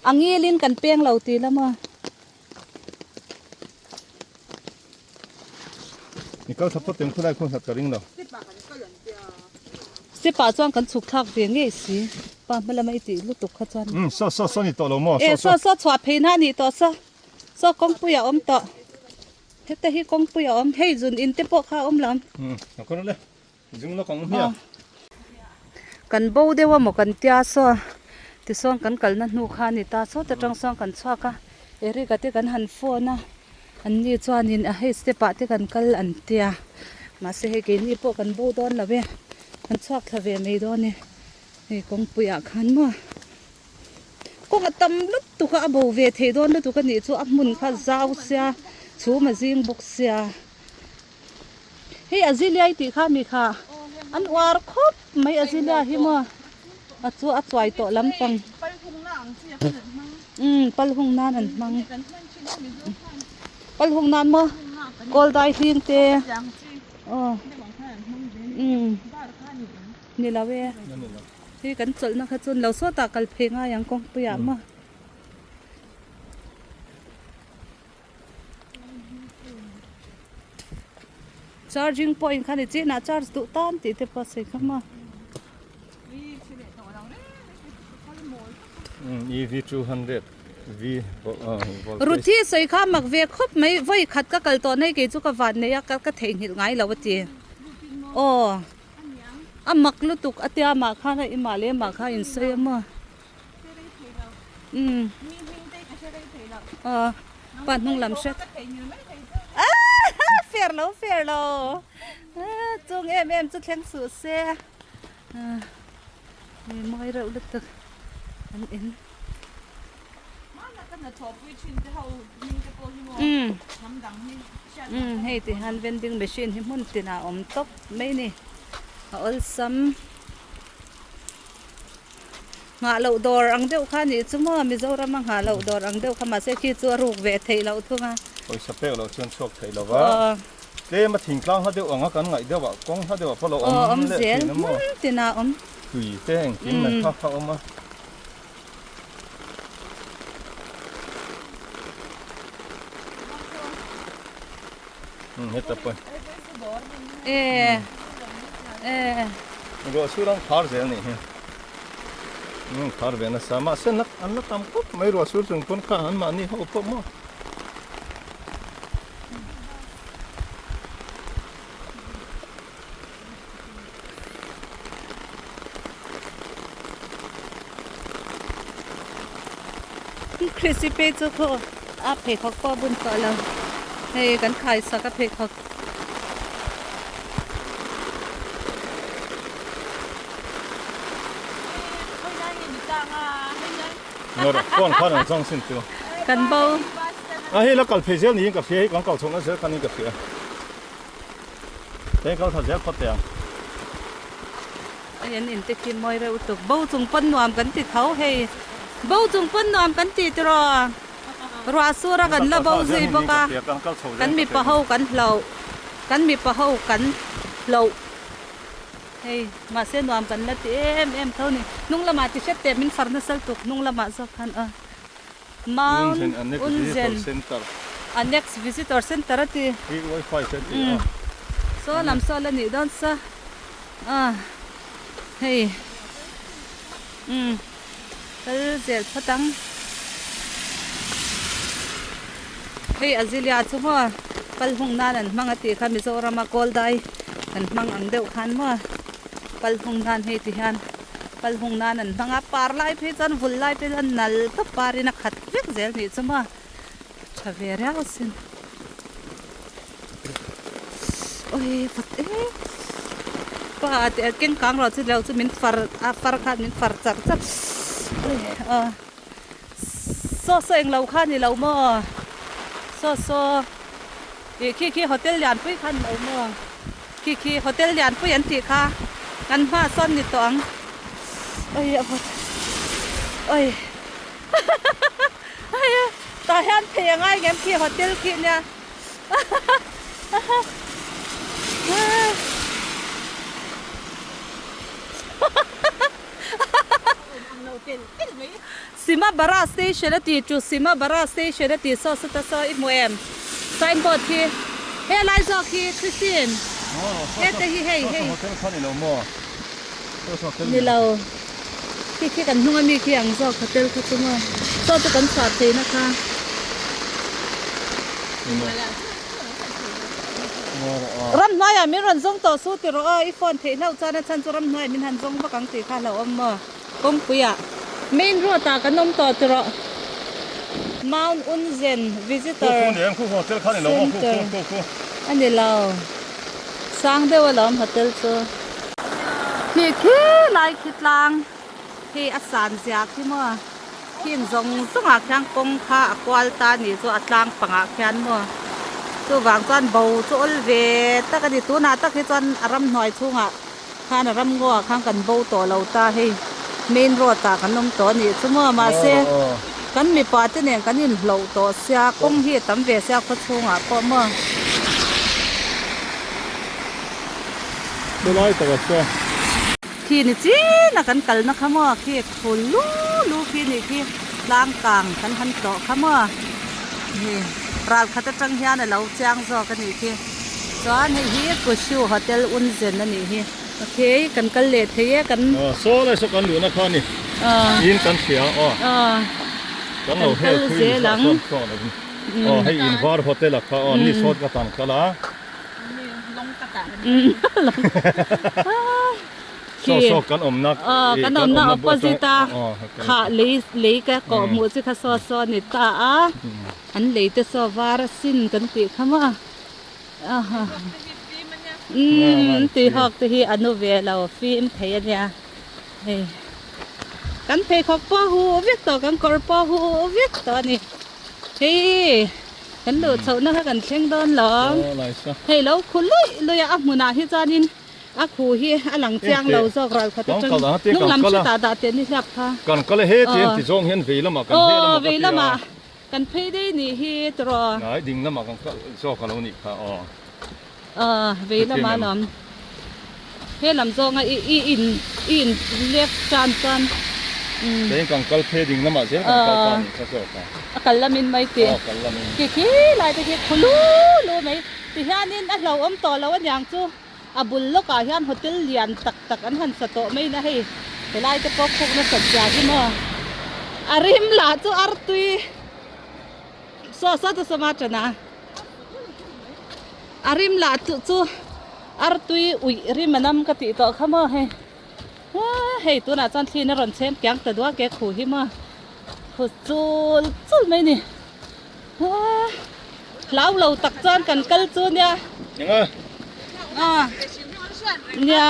A ngilin kan peng lo tih la maw. I kal thla phawt teng khulai khu hlat ka ring lo. Step ah chuan kan chhuk thlak ve ngei si. Pa hma lama i tih lutuk kha chuan. Umm saw saw saw ni tawh lo maw saw saw. E saw saw chhuah phei na ni tawh saw. Saw kawngpui a awm tawh. Heta hi kawngpui a awm. Hei zun in te pawh kha a awm lo. Umm a kawr le. Zung lawk ang hmiah. Kan bo deuh a maw kan tia saw. Tichuan kan kalna hnu kha a ni ta saw ta tang sawn kan chhuak a. Eric a te kan han phone a. Anni chuanin a hei step ah te kan kal an tia mahse hei keini pawh kan bo dawn lo e kan chhuak thla ve mai dawn e hei kawngpui ah khan maw kawng a tam lutuk a a bo ve thei dawn lutuk a nih chu a hmun kha zau sia chhum a zing bawk sia hei a ziliai tih kha mi kha an uar khawp mai a zilia hi maw a chu a chuai tawh lampang. Umm pal hung nan an hmang pal hung nan maw kawl dai hling te aw umm ni lo e hei kan chawlhna kha chuan lo sawtah kal phei ngai ang kawngpui ah maw. Charging point kha ni chin ah charge duh tan tih te pawh a sawi kha maw. EV 200 V voltage. Ruthi sawi kha mak ve khawp mai vawi khat ka kal tawh na hi kei chu ka van nei a ka theihnghilh ngai lo a ti. Aw a mak lutuk a tia mah khan a imah leh mah kha a insawi a maw. Umm aw pa hnung lam hret fair lo fair lo chung em em chu thleng suh se hei mawi reuh lutuk an in umm hei ti hian vending machine hi hmun tinah a awm tawp mai a ni a awlsam. Nghah loh dawr ang deuh kha a nih chu maw Mizoram a nghah loh dawr ang deuh kha mahse khi chu a ruk ve theih loh thung a. Pawisa pek loh chuan chhuak theih lo va, tlem a thingtlang hla deuh anga kan ngaih deuh ah kawng hla deuh ah pawh lo awm leh thin a maw. Awm zel hmun tinah a awm. Tui te engkim mai kha kha a awm a. Umm heta pawh. E e. Ruah sur ang khar zel nih hi. Umm khar ve nasa mahse an la an la tam khawp mai ruah sur chung pawn kha an mahni ho pawh maw. Chrissy phei chu khaw a pheikhawk pawh a bun tawh lo hei kan khai sak a pheikhawk. Kan bo. A hei la kal phei zel niin ka hria hei kan kal chhohna zel khan in ka hria. Hei kal tha zel phawt teh ang. Hei an in te khi mawi reuh tuk. Bo chung pawn nuam kan ti tho hei. Bo chung pawn nuam kan ti tiraw. Ruah sur a kan la bo zui bawk a. Kan mipa ho kan hloh. Kan mipa ho kan hloh. Hei mahse nuam kan la ti em em tho ni. Hnung lamah ti hret teh min far nasal tuk hnung lamah zawk khan a. Mount Unzen Annex Visitor Center a ti. Umm saw lam saw la nih dawn sa a hei umm kal zel phawt ang. Hei Azilia chu maw pal hung nan an hmang a tih kha Mizorama kawl dai kan hmang ang deuh khan maw pal hung nan hei ti hian. Kal hung nan an hmang a, par lai phei chuan vul lai phei chuan nal tawp parin a khat vek zel nih chu maw, tha ve riau sin. Oi fat e pa te keng kang rawh chu lo chu min far a far khan min far char char oi a saw saw englo kha ni lo maw saw saw ih khi khi hotel lian pui kha ni lo maw. Khi khi hotel lian pui an tih kha kan hma sawn ni tawh ang oi a vawt oi hei tah hian phei a ngai ngem khi hotel khi nia Simabara station a tih chu Simabara station a tih saw sawta saw i hmu em signboard khi he lai zawk hi Christine hete hi hei hei ni lo khi khi kan hnung ami khi ang zawk hotel kha chu maw saw chu kan chhuah theihna kha. Ramhnuaiah min rawn zawng tawh su ti rawh aw i phone theih hlauh chuan a chhan chu ramhnuaiah min han zawng vak ang tih kha hlauhawm maw. Kawngpuiah main road ah kan awm tawh ti rawh. Mount Unzen Visitor Center a ni lo. Sang deuh alawm hotel chu. Khi khi lai khi tlang khi a san zia khi maw. Khing zawng zawng ah khian kawng kha a kual ta ni chu a tlang pangah khian maw. Chuvang chuan bo chu awl ve tak a ni. Tunah tak hi chuan a ramhnuai chhungah. Khan a ram ngaw ah khan kan bo tawh lo ta hei main road ah kan awm tawh a nih chu maw mahse kan mipa te nen kan inhloh tawh sia kawng hi a tam ve sia khaw chhung ah pawh maw. Chu lai tak ah chuan. Khi ni chin a kan kalna kha maw khi khu lu lu khi nih khi tlang kang kan han tlawh kha maw hei ral khat atang hian a lo chiang zawk a nih khi. Chuan hei hi Kushu Hotel Unzen a nih hi. Ok, kan kal leh thei e kan. Aw, saw lai saw kan luhna kha a ni. In kan hria aw. Kan lo hel thui ni saw chuan chhuak lo in. Aw, hei in var hotel a kha aw, ni sawt ka tan kal a. Saw saw kan awmna. Aw, kan awmna opposite a kha lei lei ka kawh hmuh chi kha saw saw a ni ta a. An lei te saw var a sin kan tih kha maw. Umm tui hawk te hi a nu ve lo fim thei a nia hei kan pheikhawk pawh hu vek tawh kan kawr pawh hu vek tawh a ni hei kan luh chhoh na kha kan thleng dawn lo hei lo khu luih luih a a hmunah hi chuanin a khu hi a lang chiang lo zawk ral khat atang hnung lam hretah dah teh ni hlap kha kan kal e he chen ti zawng hian vei lamah kan he lamah ka ti a. Kan phei daih nih hi tawh. Ngai ding lamah kan kal zawk a lo nih kha aw. Aw vei lamah a awm. He lam zawnga i i in i in left tan chuan umm. Keiin kan kal phei ding lamah zel kan kal ta nih kha zawk a. A kal lamin mai tih. Aw kal lamin. Khi khi lai te khi khu lu lu mai. Ti hianin a hlauhawm tawh lo aniang chu a bul lawkah hian hotel lian tak tak an han sa tawh mai na hei helai te pawh khuk nasat zia hi maw a rim lah chu artui saw saw chu sawma tana a rim lah chu chu artui uih rim a nam ka tih tawh kha maw hei hei tunah chuan thli in a rawn chhem kiang ta duak e khu hi maw khu chul chul mai a ni. Hlau lo tak chuan kan kal chu nia. Nia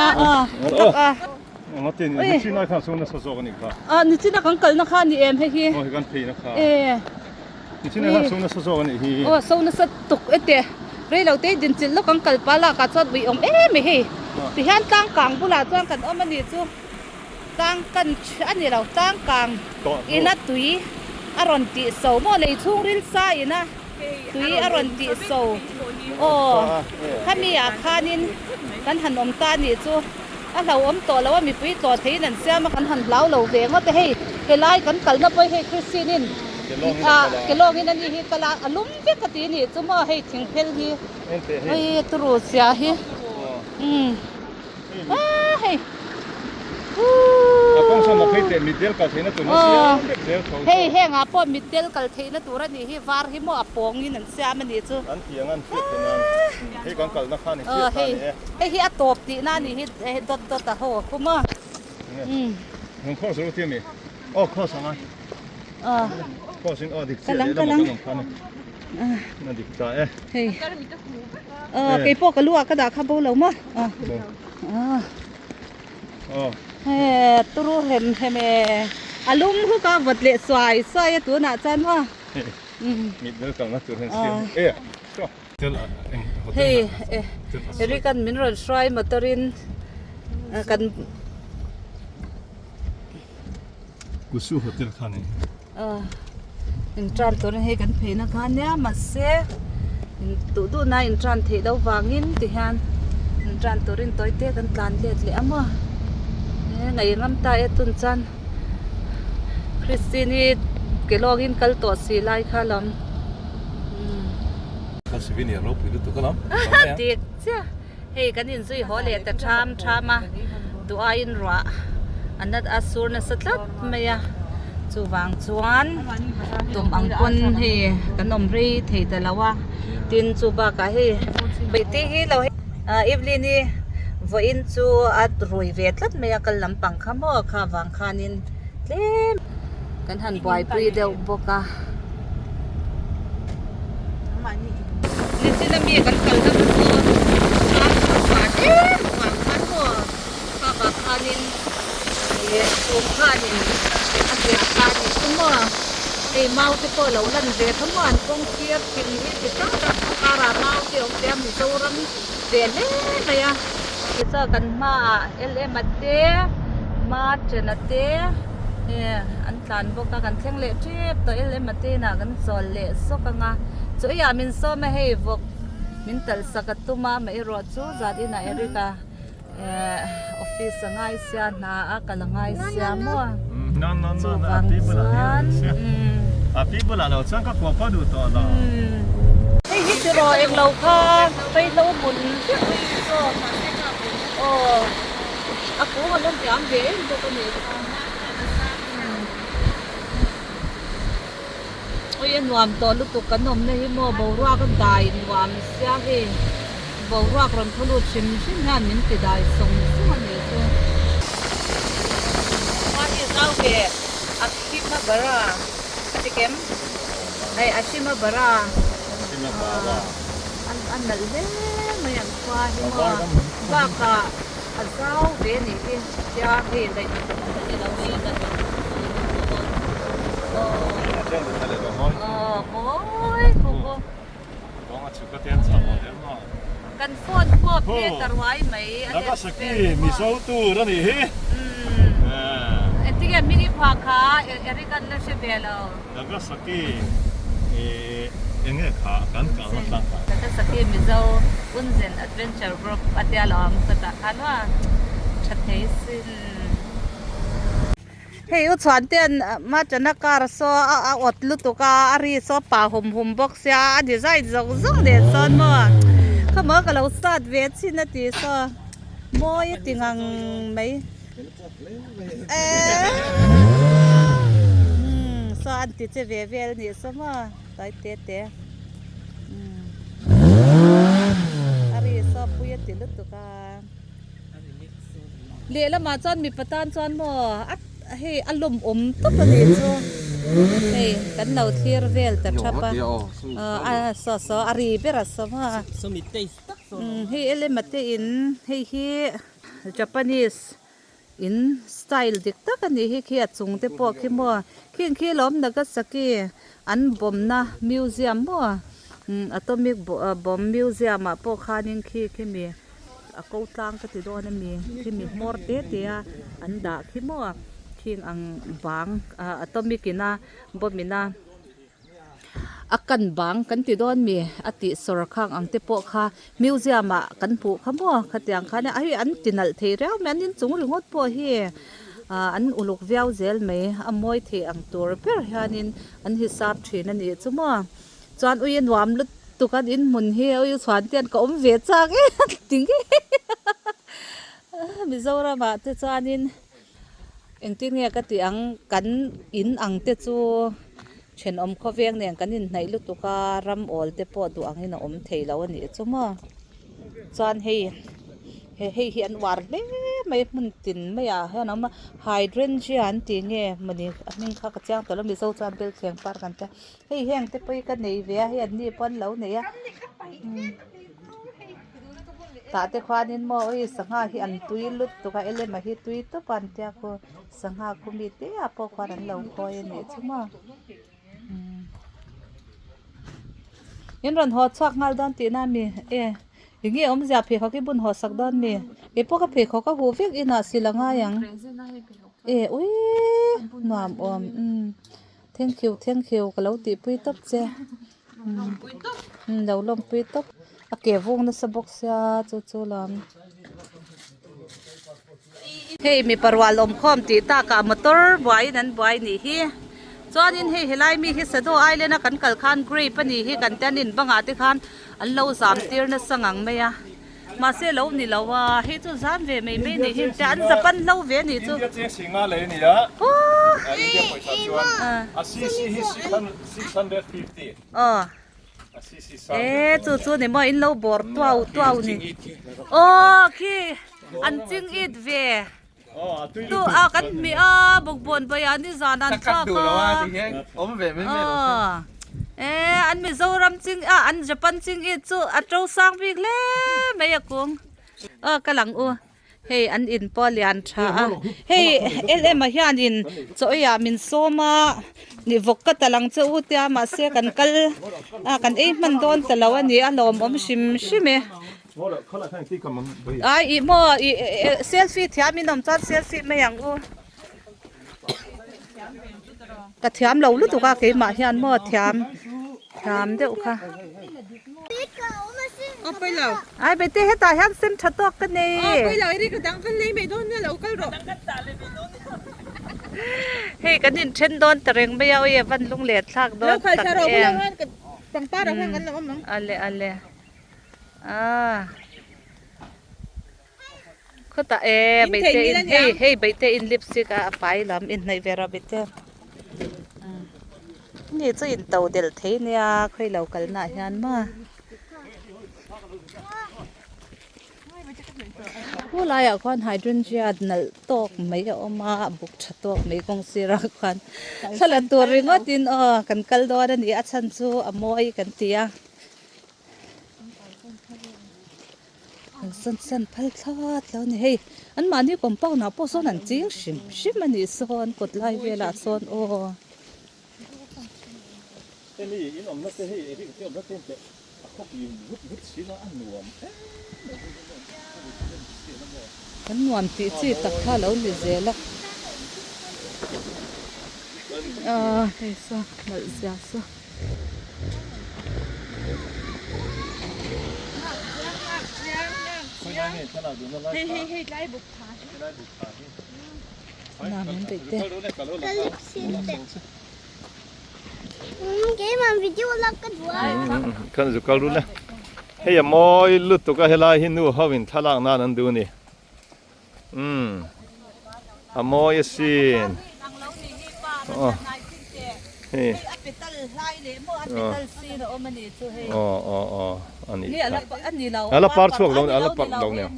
tak a. A nichina kan kalna kha ni em hei hi. E. Aw so nasa tuk e te. Rei lo te din chilh lawk an kal pa lak ah chuan ui awm em mai hei. Tihian tlang kang bulah chuan kan awm a nih chu. Tlang kan a ni lo, tlang kang ina tui a rawn tih so maw lei chhungril sa ina tui a rawn tih so aw khami ah khanin kan han awm ta a nih chu a hlauhawm tawh lo a mipui tlawh theiin an siam a kan han hlau lo ve ngawt a hei helai kan kalna pawh hi hei Christine in ah kelawngin a ni hi kal a a lum vek a ti a nih chu maw hei thingphel hi hei turu sia hi umm. Hei hengah pawh mitdel kal theihna tur a nih hi var hi maw a pawngin an siam a nih chu. Hei hei hi a tawp tihna a nih hi dawt dawt a ho a khum a. Ka lang ka lang. Hei kei pawh ka lu ah ka dah kha bo lo maw he turu hem hem e a lum huk a vawt leh suai suai a tunah chuan maw hei Eric an min rawn hruai motor in kan Kusu hotel kha ni. In tan turin hei kan phei na kha nia mahse in duh duh na in tan theih loh vangin ti hian in tan turin tawi te kan tlan let leh a maw he ngaih ngam ta e tun chuan Christine hi ke lawngin kal tawh si lai kha lam Ka souvenir ropui lutuk alawm dik chiah. Hei kan inzui haw leh ta ṭham ṭham a, duh aiin ruah a nat a sur nasa tlat mai a, chuvang chuan tum ang pawn hei kan awm rei thei ta lo a, tin chu bakah hei beihte hi lo hei Evelyn hi vawiin chu a rui ve tlat mai a kal lampang kha maw kha vang khanin tlem kan han buaipui deuh bawk a. Nichina mi kan kalna chu tlang chu fah em vang khan maw kha vang khanin ih chhum khanin a ziah ta a nih chu maw hei mau te pawh lo lan ve kha maw an kawng sir thing hi chi hrang hrang a karah mau te a awm ve a Mizoram ve hle mai a. Tichuan kan hmaah LM a te Martin a te an tlan bawk a kan thleng leh tep tawh LM a te inah kan chawl leh sawk ang a chu eiah min sawm a hei vawk min talh sak a tum a amaherawh chu zat inah Eric a eh office a ngai sia hna a kal a ngai sia maw chuvang chuan hei hi tiraw englo kha feihlo hmun vek mai hi zawk aw a kung a la hniam ve em bawk a nih kha. Ui a nuam tawh lutuk kan awmna hi maw boruak a dai nuam sia hei boruak rawn thaw lut hrim hrim hian min ti dai sawng sawng a nih chu. Khua hi zau ve a hima bara a ti kem hei a hima bara a nalh hle mai ang khua hi maw bakah A zau ve a nih hi tia hei daih a ni lo hi dan aw mawi khawp aw kan phone pawh phe ta ruai mai a Nagasaki mizo tur a nih hi engtin nge hming i phah kha Eric an la hre ve lo Nagasaki enge kha kan kal na tlang kha Nagasaki mizo Unzen Adventure Group a tia lo ang chutah khan maw tha thei sin. Hei u chhuan te an machana car saw a a awt lutuk a a ri saw pa hum hum bawk sia a design zawng zawng nen sawn maw khamaw ka lo start ve chin a ti saw mawi a ti ngang mai eee saw an ti che ve vel a nih saw maw tawi te te. A ri saw pui a ti lutuk a. Lehlamah chuan mipa tan chuan maw a hei a lawmawm tawp a nih chu. Hei kan lo thlir vel ta thap a. A saw saw a ri ber a saw maw. Hei elema te in hei hi Japanese In style dik tak a nih hi khi a chung te pawh khi maw khing khi lawm Nagasaki an bomb na museum maw atomic bomb museum ah pawh khanin khi khi mi a ko tlang ka ti dawn ami khimi hmawr te te a an dah khi maw khing ang bang ah atomic ina bomb ina a kan bang kan ti dawn mi a tih sawr khang ang te pawh kha museum ah kan hmuh kha maw khatiang khan a hei an ti nalh thei riau mai an inchung ringawt pawh hi ah an uluk viau zel mai a mawi thei ang tur ber hianin an hisap thin a nih chu maw chuan ui a nuam lutuk a in hmun hi ui chhuan te hian ka awm ve chak em ti nge Mizoram ah te chuanin. Engtin nge ka tih ang, kan in ang te chu thenawm khawveng nen kan inhnaih lutuk a, ram awl te pawh duh angin a awm thei lo a nih chu maw. Chuan hei he hei hi an uar hle mai hmun tin maiah hian a awm a, hydrangea an tih nge mawni a hming kha ka chiang tawh lo mizo chuan belthleng par kan tia, hei heng te pawh hi ka nei ve a, hei an ni pawh an lo nei a. Tah te khuanin maw ui sangha hi an tui lutuk a elema hi tui tawp a an tia khaw sangha khu mi te ah pawh khuan an lo khawi a nih chu maw in rawn haw chhuak nghal dawn tihna a mi e eng nge awmzia pheikhawk hi bun haw sak dawn mi keipawh ka pheikhawk a huh vek inah sil a ngai ang e ui nuam awm thank you thank you ka lo tihpui tawp che. Lo lawmpui tawp a ke vung nasa bawk sia chu chu lam hei mipa rual awm khawm tih takah motor buaiin an buai nih hi chuanin hei helai mi hi Sado Island a kan kal khan grape a nih hi kan tia nin bangah te khan an lo zam tir nasa ngang mai a mahse lo ni lo a hei chu zam ve mai mai nih hi tia an Japan hlo ve a nih chu. Aw e chu chu ni maw in lo bawr tuau tuau ni aw khi an ching it ve tu a kan hmeh a bawkbawn baiah nizan an thlak a aw e an Mizoram ching a an Japan ching it chu a to sang bik hle mai a kung aw ka lang u. Hei an in pawh a lian tha a hei LM ah hianin chaw ei ah min sawm a ni vawk ka tal ang che u tia mahse kan kal a kan ei hman dawn ta lo a ni a lawmawm hrim hrim e ai ih maw ih selfie thiam in awm chuan selfie mai ang u ka thiam lo lutuk a keimah hian maw thiam thiam deuh kha. Ai bete hetah hian sem tha tawk ka nei. Hei kan inthen dawn ta reng mai a awi a van lung let thlak dawn tak em. Ale ale ah. Khawtah e beite in hei hei beite in lipstick a a fai lam inhnaih ve rawh beite ni chu in to delh thei nia khawi lo kalna ah hian maw khu laiah khuan hydrangea nalh tawk mai a awm a a buk tha tawk mai kawng sirah khuan thla la tur ringawt in aw kan kal dawn a ni a chhan chu a mawi kan ti a. An san san phal thlawt lo a ni hei an mahni compound ah pawh sawn an ching hrim hrim a nih sawn kawt lai velah sawn aw. Kan nuam tih chi tak kha lo ni zel a ah hei saw nalh zia saw. Hei a mawi lutuk a helai hi nu ho in thlalak nan an duh a ni. Umm a mawi asin aw hei aw aw aw ani ala par chhuak lo ala par lo nia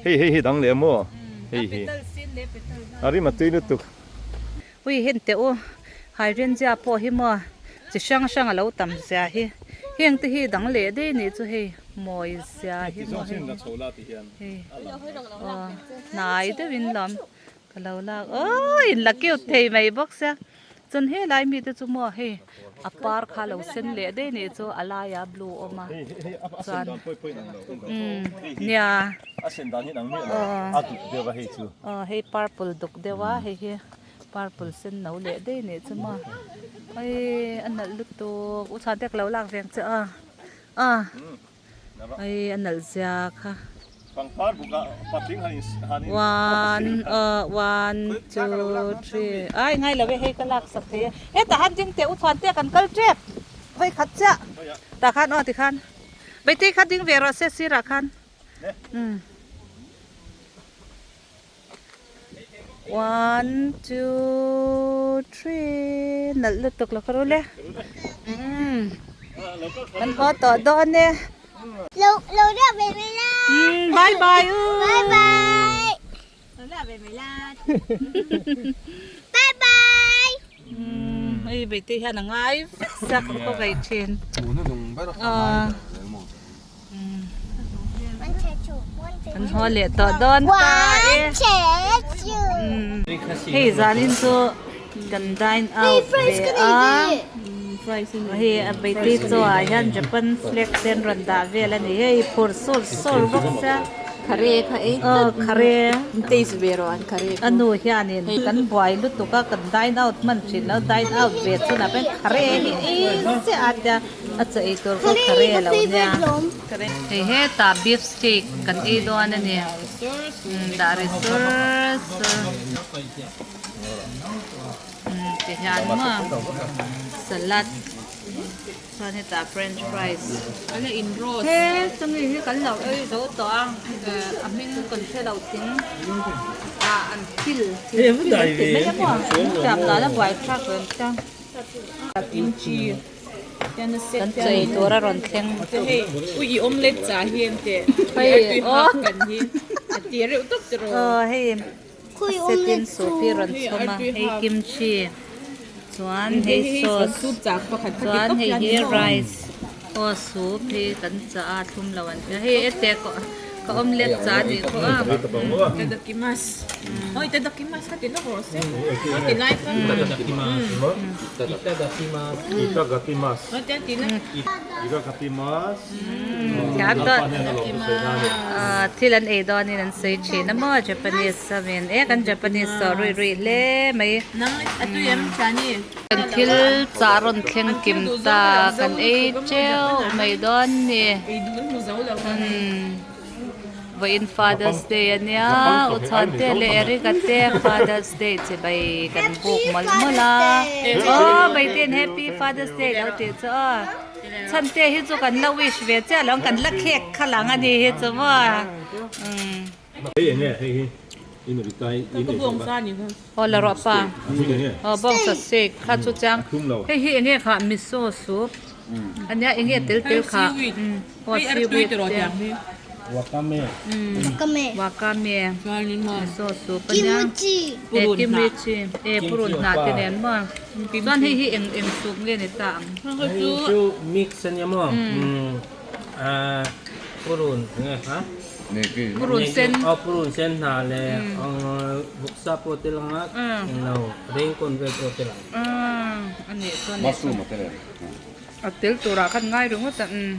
hei hei hi dang leh maw hei hi a rim a tui lutuk. Ui hen teh u hydrangea pawh hi maw chi hrang hrang a lo tam zia hi heng te hi dang leh daih anih chu hei mawi zia hi maw hei hei aw hnai deuhin lawm ka lo lak aww in la cute thei mai bawk sia. Chuan helai mi te chu maw hei a par kha lo sen leh daih nih chu a laiah blue a awm a chuan umm nia aw hei purple duk deuh a hei hi purple sen no leh daih nih chu maw eii a nalh lutuk u chhuan te ka lo lak ve ang che aw aw. Hei a nalh zia kha. One uh one two three ai ngai lo e hei ka lak sak thei e hetah han ding teh u chhuan te kan kal tep vawi khat chiah tah khan aw tikhan Baitei kha ding ve rawh se sirah khan umm one two three nalh lutuk lo kha ru le umm kan haw tawh dawn e umm bye bye u umm hei Baitei hian a ngai vek sia ka khaw ngaih thin aw. Kan haw leh tawh dawn ta e. Hei zanin chu kan dine out ve a. Hei a beiti chaw ah hian Japan flag te an rawn dah vel a ni. Hei phur sur sur bawk sia. Khare kha ei Aw khare. Taste ve rawh an khare A nu hianin kan buai lutuk a kan dine out hman thin lo dine out ve chunah pawh hian khare hi ei chiah a tia. A chaw ei tur pawh kha rel lo nia. Hei hetah beef steak kan ei dawn a ni. Umm dah ri sur sur. Umm ti hian maw salad chuan hetah french fries. He chumi hi kan lo ei zo tawh a a hming kan hre lo thing ah an thil thil an ti mai a maw thiam dan a buaithlak reng chiang. Kimchi. Kan chaw ei tur a rawn thleng. Hei aw aw hei setin soup hi rawn chhawm a hei kimchi chuan hei sauce chuan hei hi rice aw soup hi kan chah a thlum lo an tia hei ete ka omelette chah a nih pawh a. Thil an ei dawnin an sawi thin a maw Japanese awin e kan Japanese saw ruih ruih hle mai kan thil chah rawn thleng kim ta kan ei teuh mai dawn ni. Vawiin Father's Day a nia, U Chhuante leh Eric-a te Father's Day chibai kan buk mawlh mawlh a. Aw Baitein Happy Father's Day lo tih chu aw. Chhante hi chu kan la wish ve chiah lo ang, kan la khek khalh ang a ni hi chu maw. Umm. Aw la rawh pa. Aw bawngsa steak kha chu chiang. Hei hi enge kha miso soup ania enge tel tel kha aw seaweed te wakame miso soup ania e kimchi e purun hnah te nen maw chuan hei hi eng eng soup nge ni ta ang. Hei chu mix ania maw purun enge kha. Purun sen. Aw purun sen hna leh vawksa pawh tel ang a englo raincoat vel pawh tel ang. A nih chuan mushroom a tel em? A tel turah khan ngai ringawt a umm.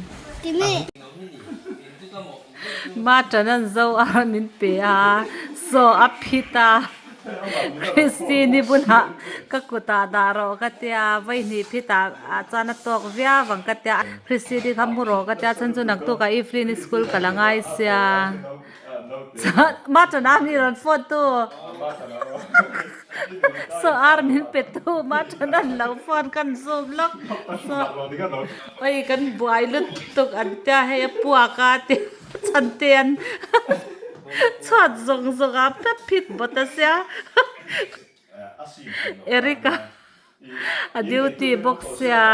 Mutton an zo a min pe a saw a phit a. Christine-i bulah ka kutah dah rawh ka tia, vawihnih phitah ah chuan a tawk viau ang ka tia, Christine-i kha mu rawh ka tia, chhan chu naktukah Evelyn-i school ka la ngai sia, chuan Machana mi rawn phone tu saw ar min pe tu Machana an lo phone kan zoom lawk saw oi kan buai lutuk an tia hei a puak a ti chhan te an. Chhuat zawng zawng ah pep phit bawt a sia Eric-a a duty bawk sia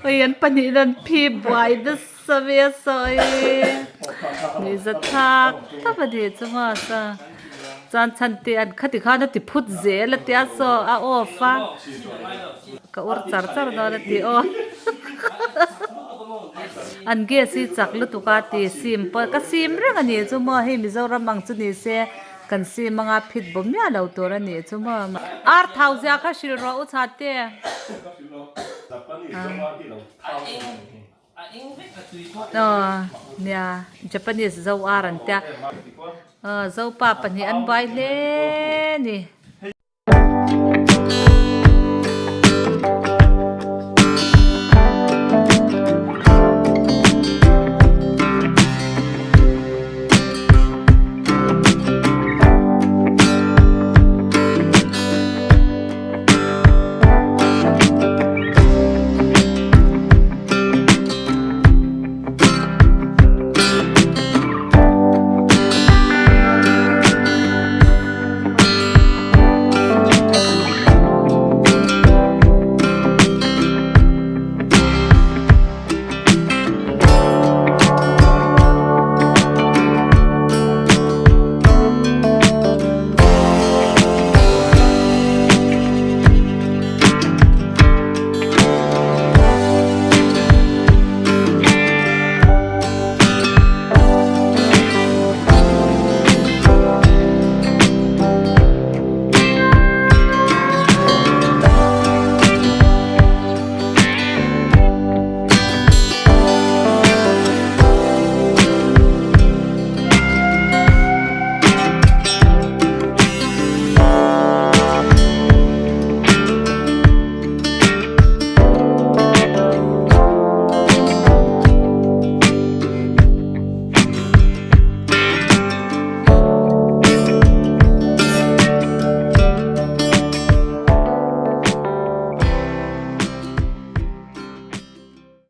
oi an pahnih in an phi buai nasa mai a sawi nuihza thlak thlap a ni chu maw sa chuan chhan te an khati khan a ti phut zel a tia saw a off a ka ur char char dawn a ti aw. An gas hi chak lutuk a ti sim pawh ka sim reng a ni chu maw hei Mizoram ang chu ni se. Kan sim anga phit bawm miah lo tur a nih chu maw. Ar thau zia kha hrilh rawh u chha te. Aw nia Japanese zo ar an tia. Aw zopa pahnih an buai hle ni.